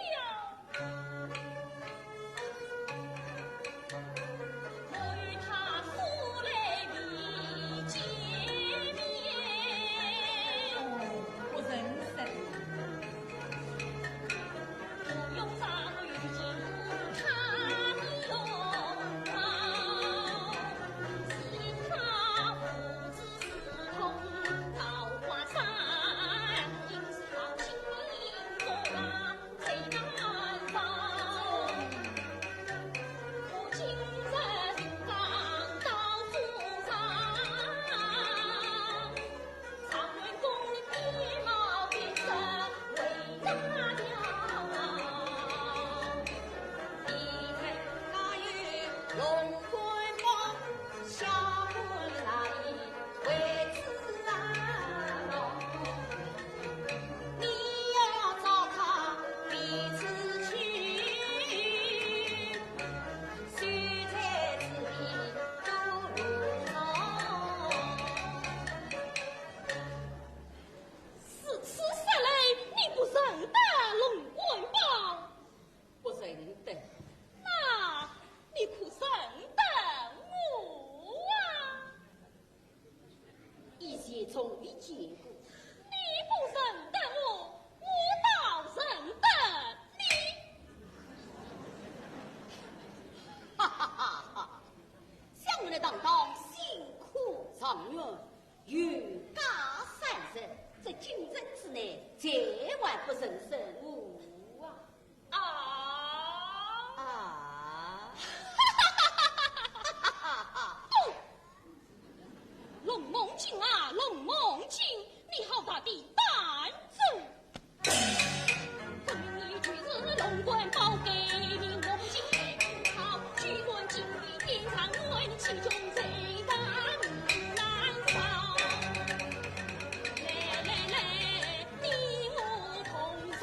如此说来，你不认得龙官保？不认得。那你可认得我啊？ 以前从未见过。你不认得我，我倒认得你。哈哈哈哈！想我乃堂堂新科状元，有家三十，这京城之内，谁还不认识我啊？ 啊！啊！哦，龙梦金啊，龙梦金，你好大的胆子！分明你就是龙官保，改名梦金，好，居然今日变状元，其中谁敢难招？来来来， 你我同上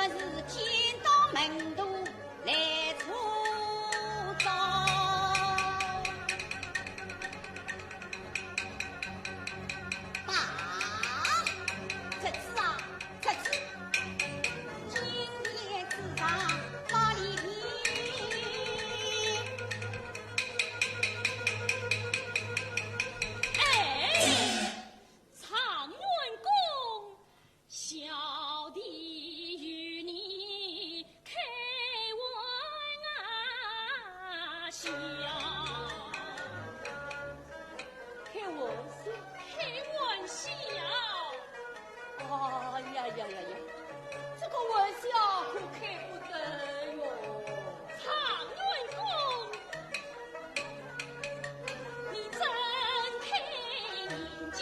是见到门徒来助招。爸，侄子啊，侄子，今天子上把礼品。哎，状元公， 小弟与你开玩笑。开玩笑？开玩笑？哎呀呀呀呀，这个玩笑可开不得哟。状元公， 你睁开眼睛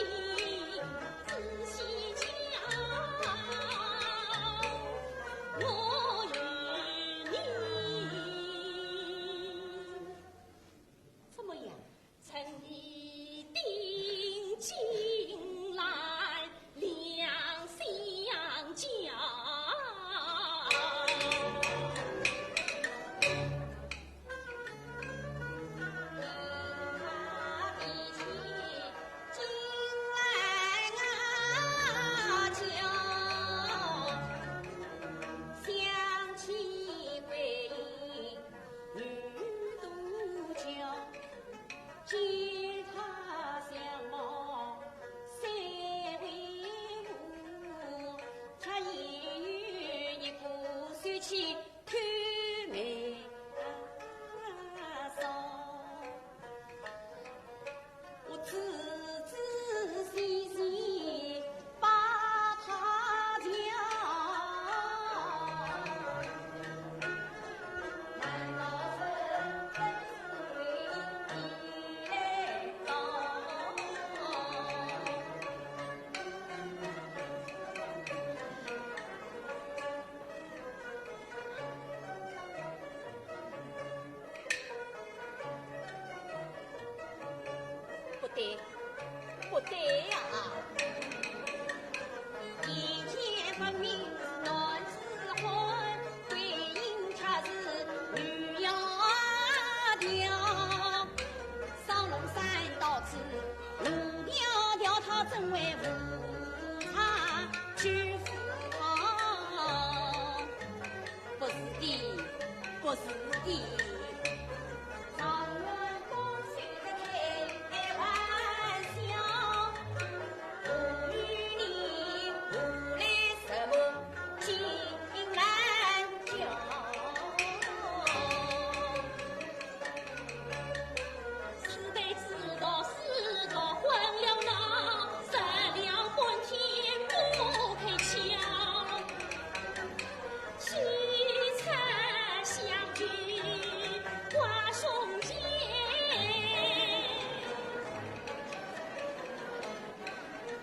仔细瞧，我与你怎么样？趁你定睛来 两相交。见他相貌虽微古，却也有一股秀气透眉梢。我仔仔细细 把他叫。不对，不对呀！眼前分明是男子汉，背影却是女窈窕。少龙山到此，路迢迢，他怎会无差去赴讨？ 不是的，不是的。状元公休得开玩笑，我与你何来什么金兰娇？ 是非是错是错，昏了脑，说了半天不开窍。七尺香君挂胸前。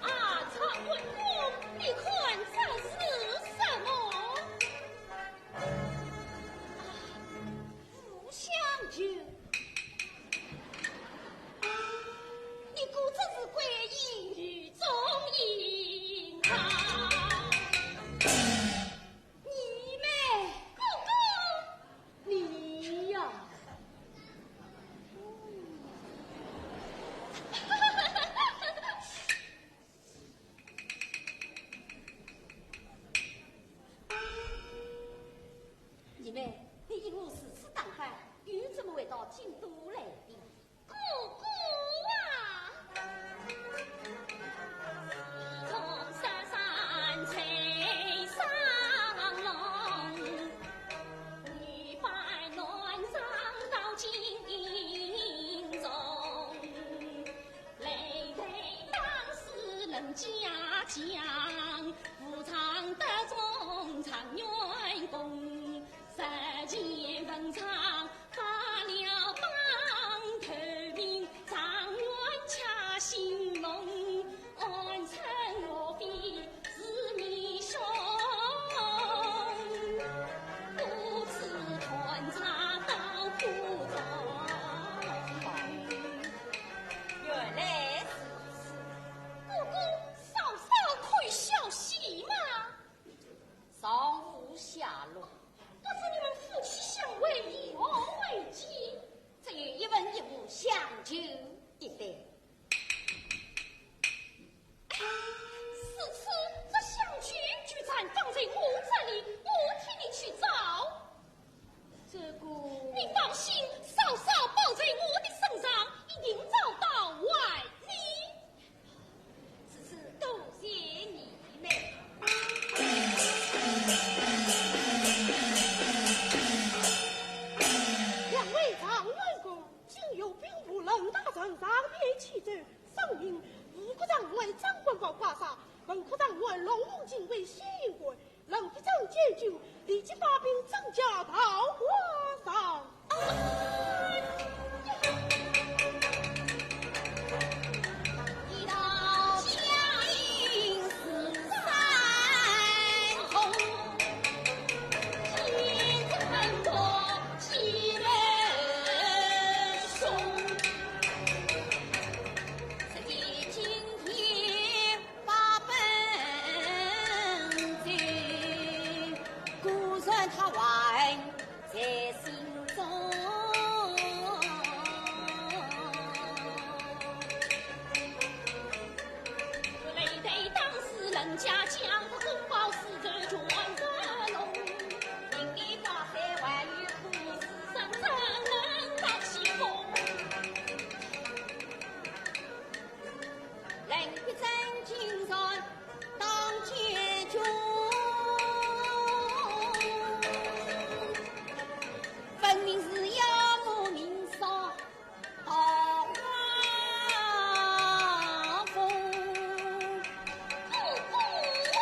啊，状元公，你看这是什么？ 不相信。你果真是桂英与众英豪。你们，哥哥，你呀。你们，你一路如此打扮，又怎么会到京都来的？哥哥啊！下落。不知你们夫妻相会，以何为基？只有一文一武，相救一对。哎，如此，这香具居然放在我这里，我替你去找。这个，你放心，嫂嫂包在我的身上，一定找到还你。 真是多谢你们。两位状元公，今有兵部任大人上殿启奏，声明吴国丈为张官保挂帅，文科状元龙凤进为宣阳县官， 任必正见酒，立即发兵征剿陶华上。一道佳音似山红，天子很多喜人送。只见今天 八本经，故然他还在心中。历代当时人家讲，公报私传传传拢，民间八三还有可以私生，怎能当起风？ 人必真金山当解救，分明是要我命丧桃花峰。不过啊，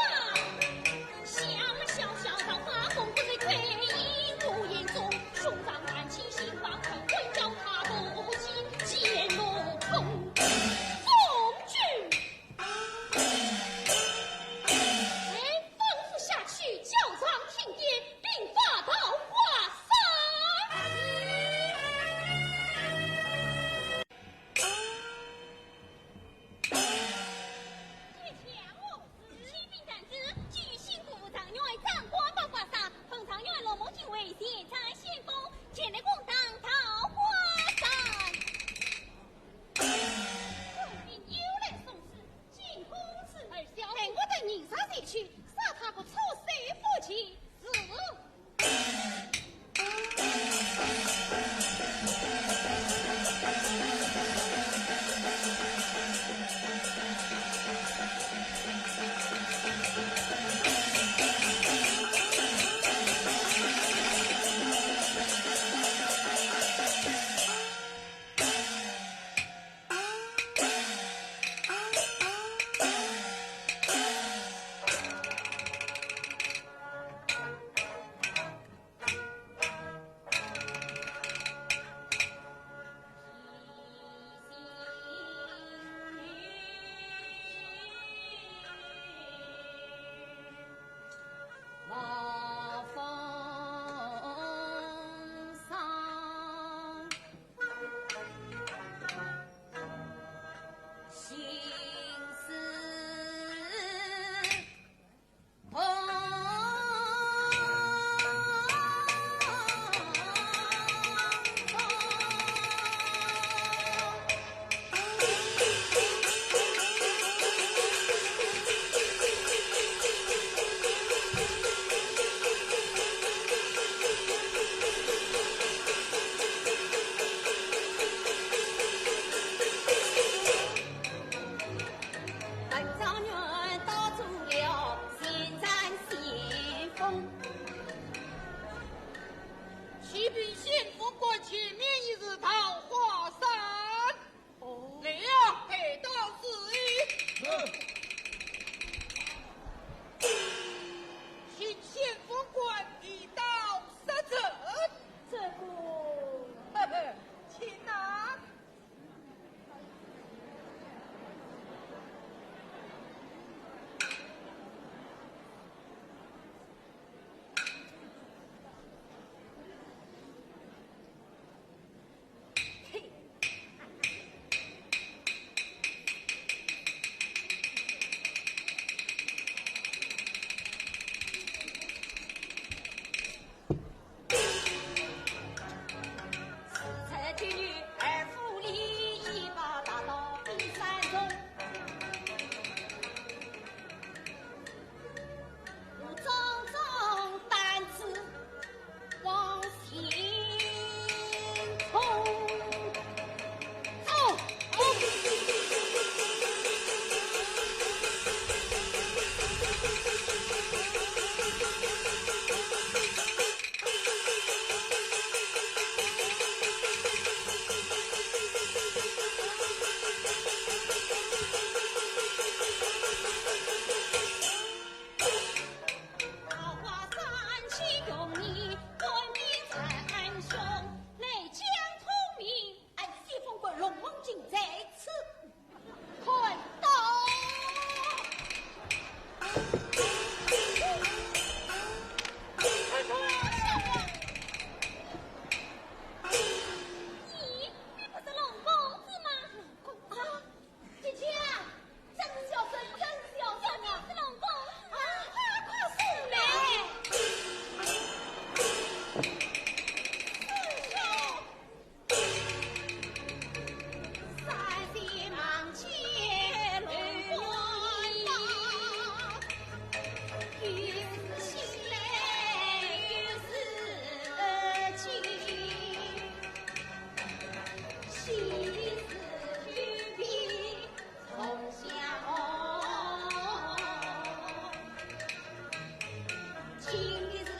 今日是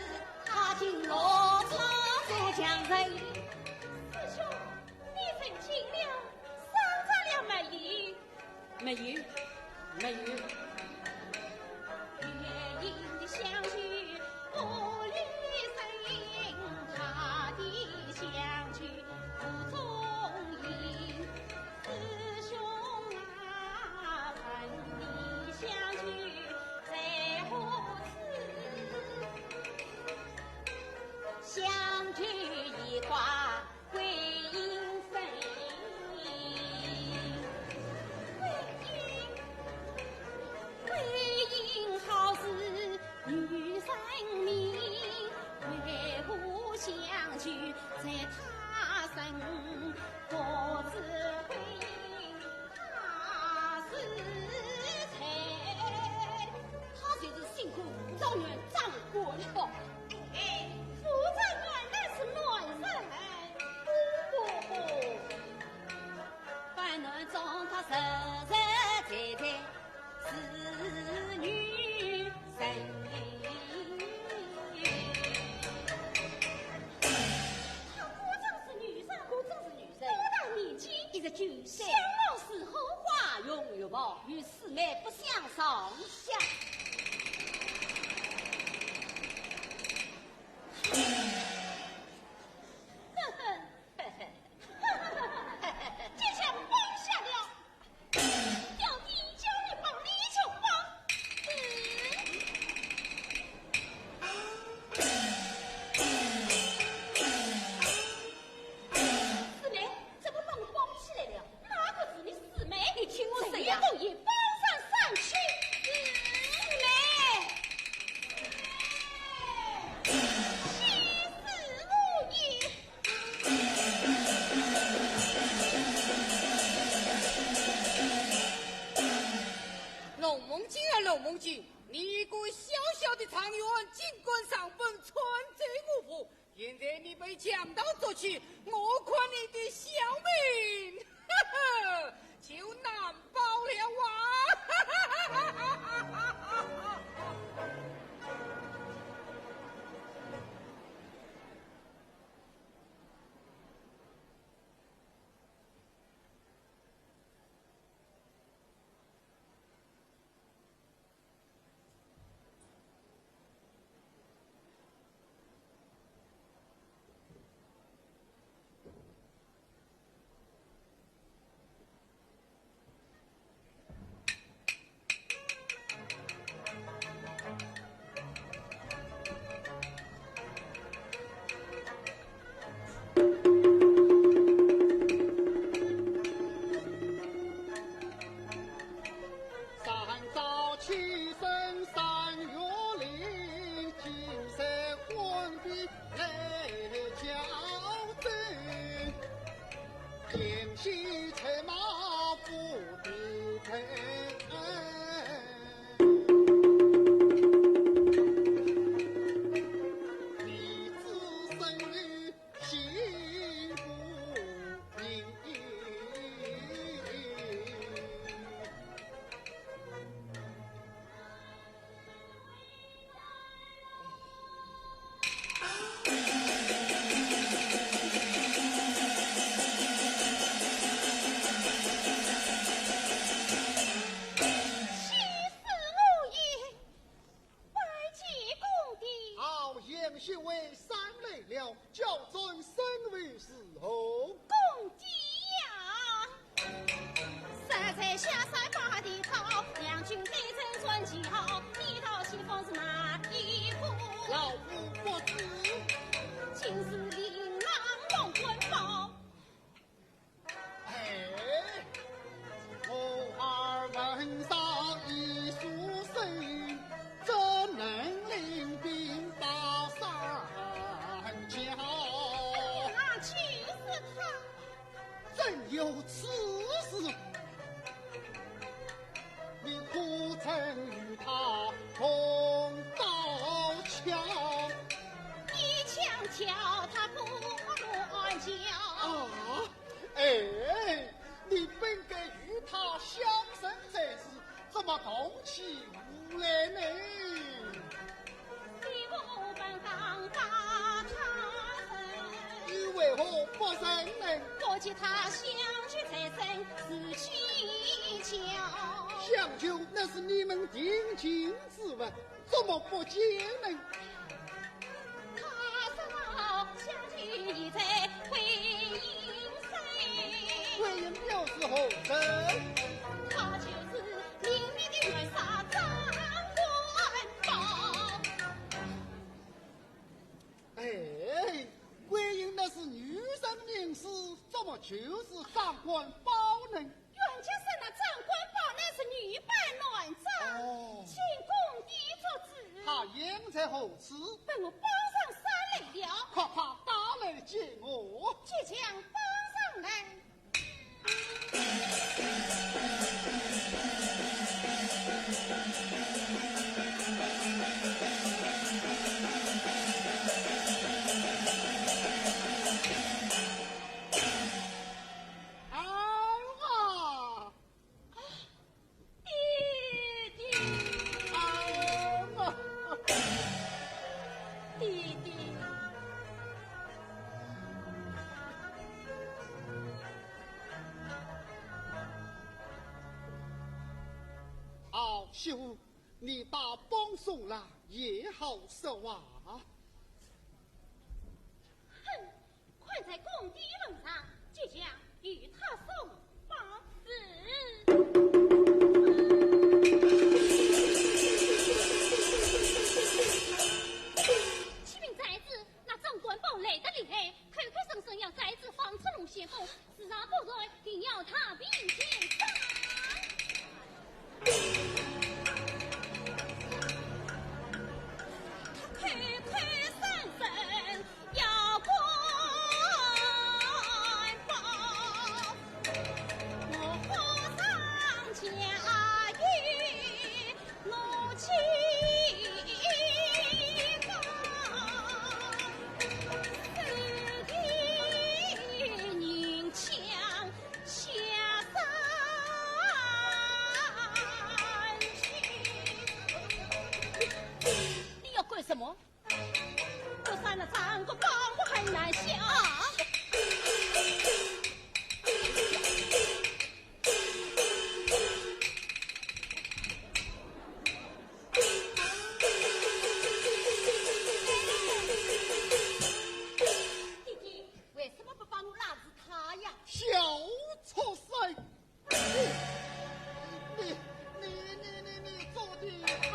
踏进罗庄山墙上。师兄，你成亲了，商量了没有？没有，没有。他就是新科状元张国立。哎，副状元乃是男人。不不不，扮男装他实实在在是女人。他果真是女人，果真是女人。多大年纪？一十九岁。相貌如何？花容月貌，与四妹不相上下。呵呵，呵呵，这下放下了。 表弟叫你帮你就帮。嗯。四妹，怎么把我绑起来了？哪个是你四妹？你听我说呀。这个也放上上去。嗯，四妹。气死我也！ 龙梦金啊，龙梦金，你一个小小的状元，竟敢上本川州吴府，现在你被强盗捉去，我看你的小命，呵呵，就难保了啊！拜见公爹。好，贤婿回山来了，叫尊身位是何？公爹呀。老夫不知。 哎，我儿文少已书生，怎能领兵到山有此事，你可曾与他同高桥？你强桥，他可乱桥。啊，哎，你本该与他相认才是，怎么动起武来呢？ 你为何不承认？我见他香君在身，是计较。香君那是你们定亲之物，怎么不见呢？他说香君已在桂英身。桂英又是何人？他就是明明的元帅张官宝。 哎，桂英那是女人名字，怎么就是张官宝呢？冤家说那张官宝乃是女扮男装，哦。请公爹做主。他隐在何处？被我绑上山来了。快把他带来见我。即将绑上来。 儿啊！ 爹爹。啊，爹爹。好媳妇，你打帮送了也好说话。哼， 看在公爹份上，即将与他松绑。启禀太子，那张官宝来得厉害，口口声声要太子放出龙显凤，时常不然，定要踏平前方。 你要干什么？我杀了张官宝，我很难消。啊！ 为什么不帮我拉住他呀？小畜生！你，你，你，你，你，你做的好！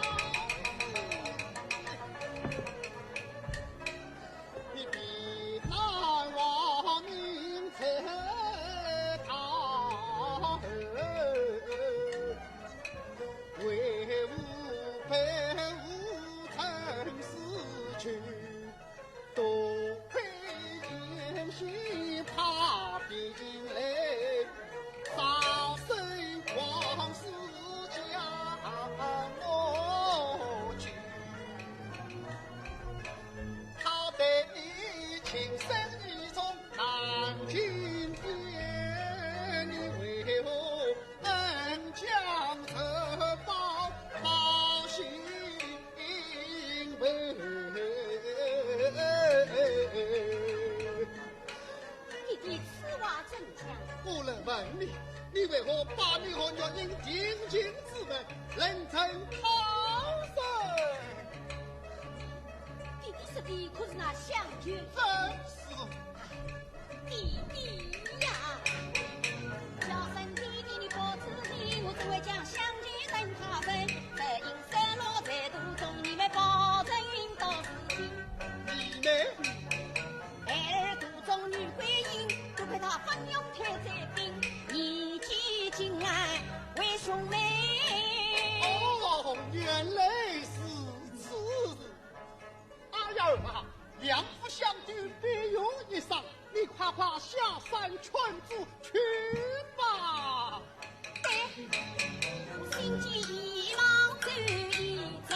你比那王明才大，为父被父恨死去。 多亏贤婿派兵来，杀死王世将我救。他待你情深意重难尽，你为何恩将仇报，报心 爹爹，此话怎讲？我来问你，你为何把你和玉英定亲之物，冷成草率？爹爹说的可是那香君？正是。 爹爹呀，叫声爹爹你不知情，我怎会将香君等他分？只因失落在途中，你们保证运到如今。你们？孩儿途中遇鬼影，多亏他分勇退灾兵，你几近安为兄妹。哦，原来是此事。哎呀儿啊，两不相救，必有一伤，你快快下山劝阻去吧。对，心急一忙走一程。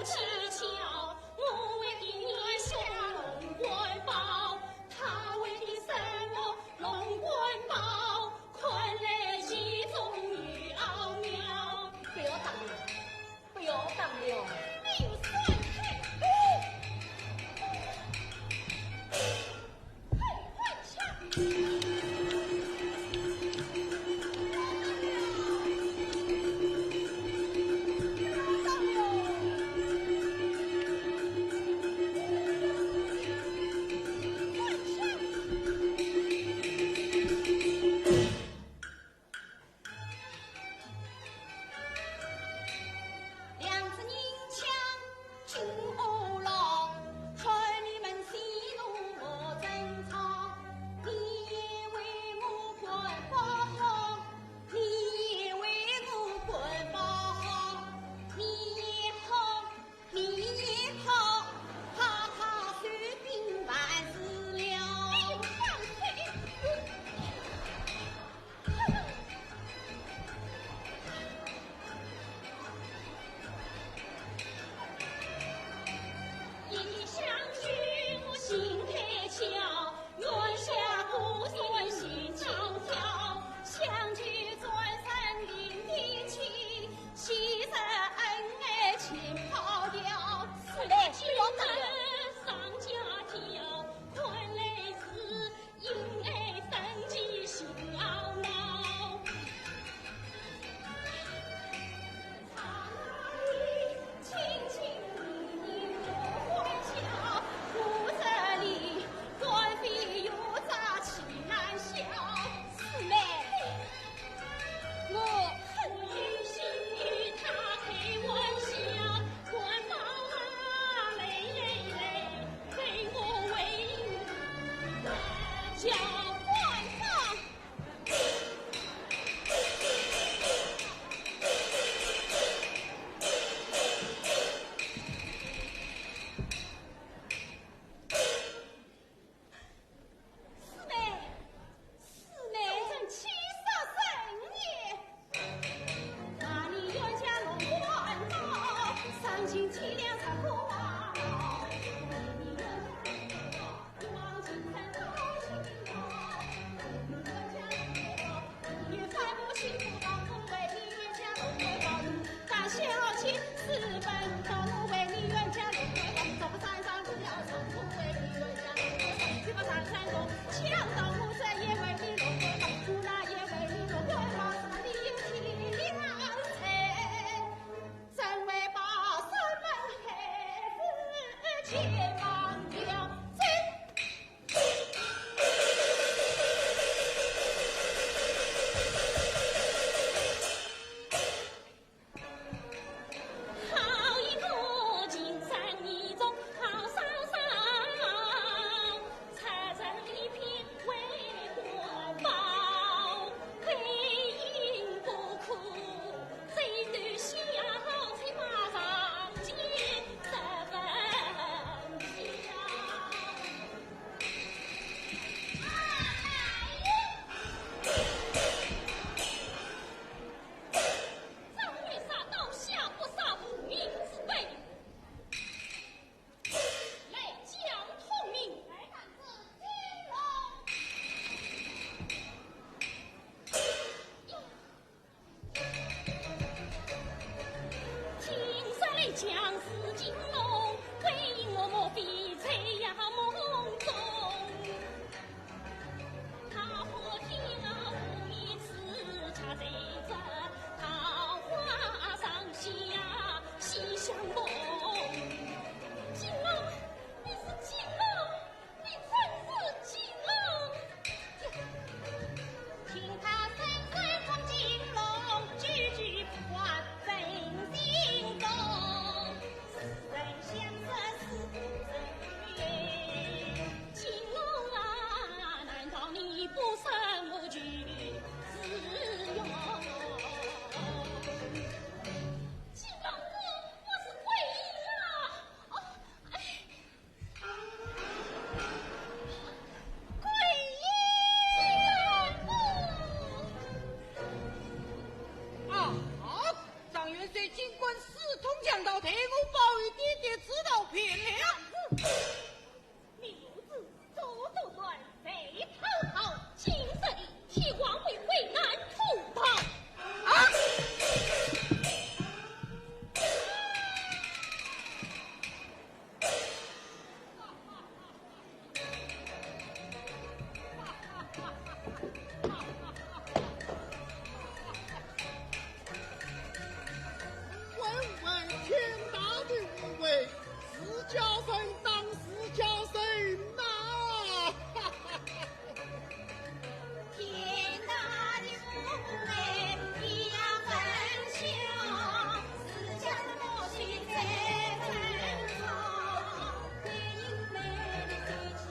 蹊跷，我为你下龙官宝，他为你什么龙官宝？看来其中有奥妙。不要打了，不要打了。你有算盘。两只银枪金乌龙，穿你们西路莫争吵。你也为我官宝好，你也为我官宝好，你也好，你也好，哈哈，水兵万事了。哎呦，放肆！ 一想君我心开窍，愿下孤身寻张条，想去转身临别去，昔日恩爱尽抛掉。是的，不要打了。上家条，看来是 因爱生计心懊恼。刹那里，清清明明有欢笑，故事里，官非有诈气难消。四妹，我恨你心与他开玩笑，官宝啊，来来来， 给我为叫官方。四妹， 四妹，真欺杀人也！那你冤家弄官宝，丧尽天良杀官老。免了。你母子早都断，谁讨好？今日你替王贵贵难同当。啊！问问天大的无畏，自家人当自家人呐！天大的无畏，也很凶，自家的母亲在争吵，对你们的天气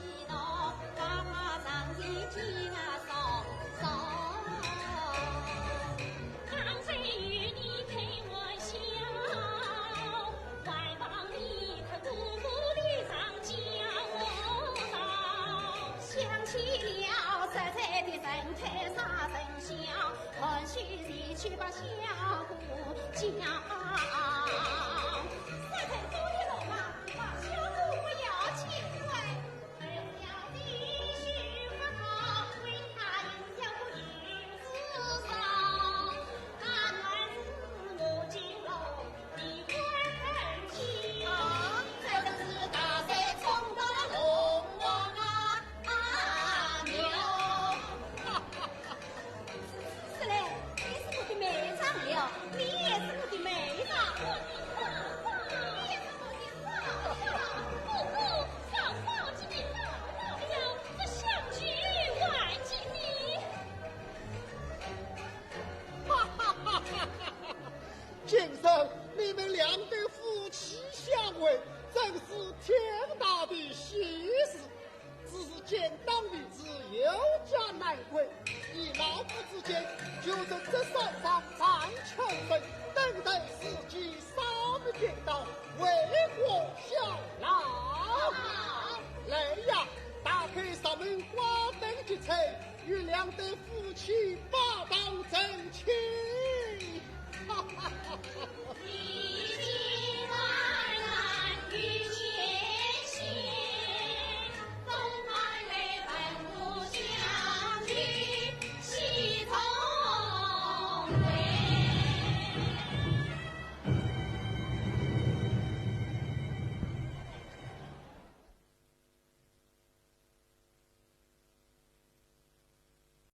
是嘞，你是我的妹丈了，你也是我的妹丈，你也是我的嫂嫂。不过嫂嫂今年老老了，这香具还给你。哈哈哈哈哈！今日你们两对夫妻相会，真是天大的喜事。只是见当面是有家难归，以老夫之见，就着这双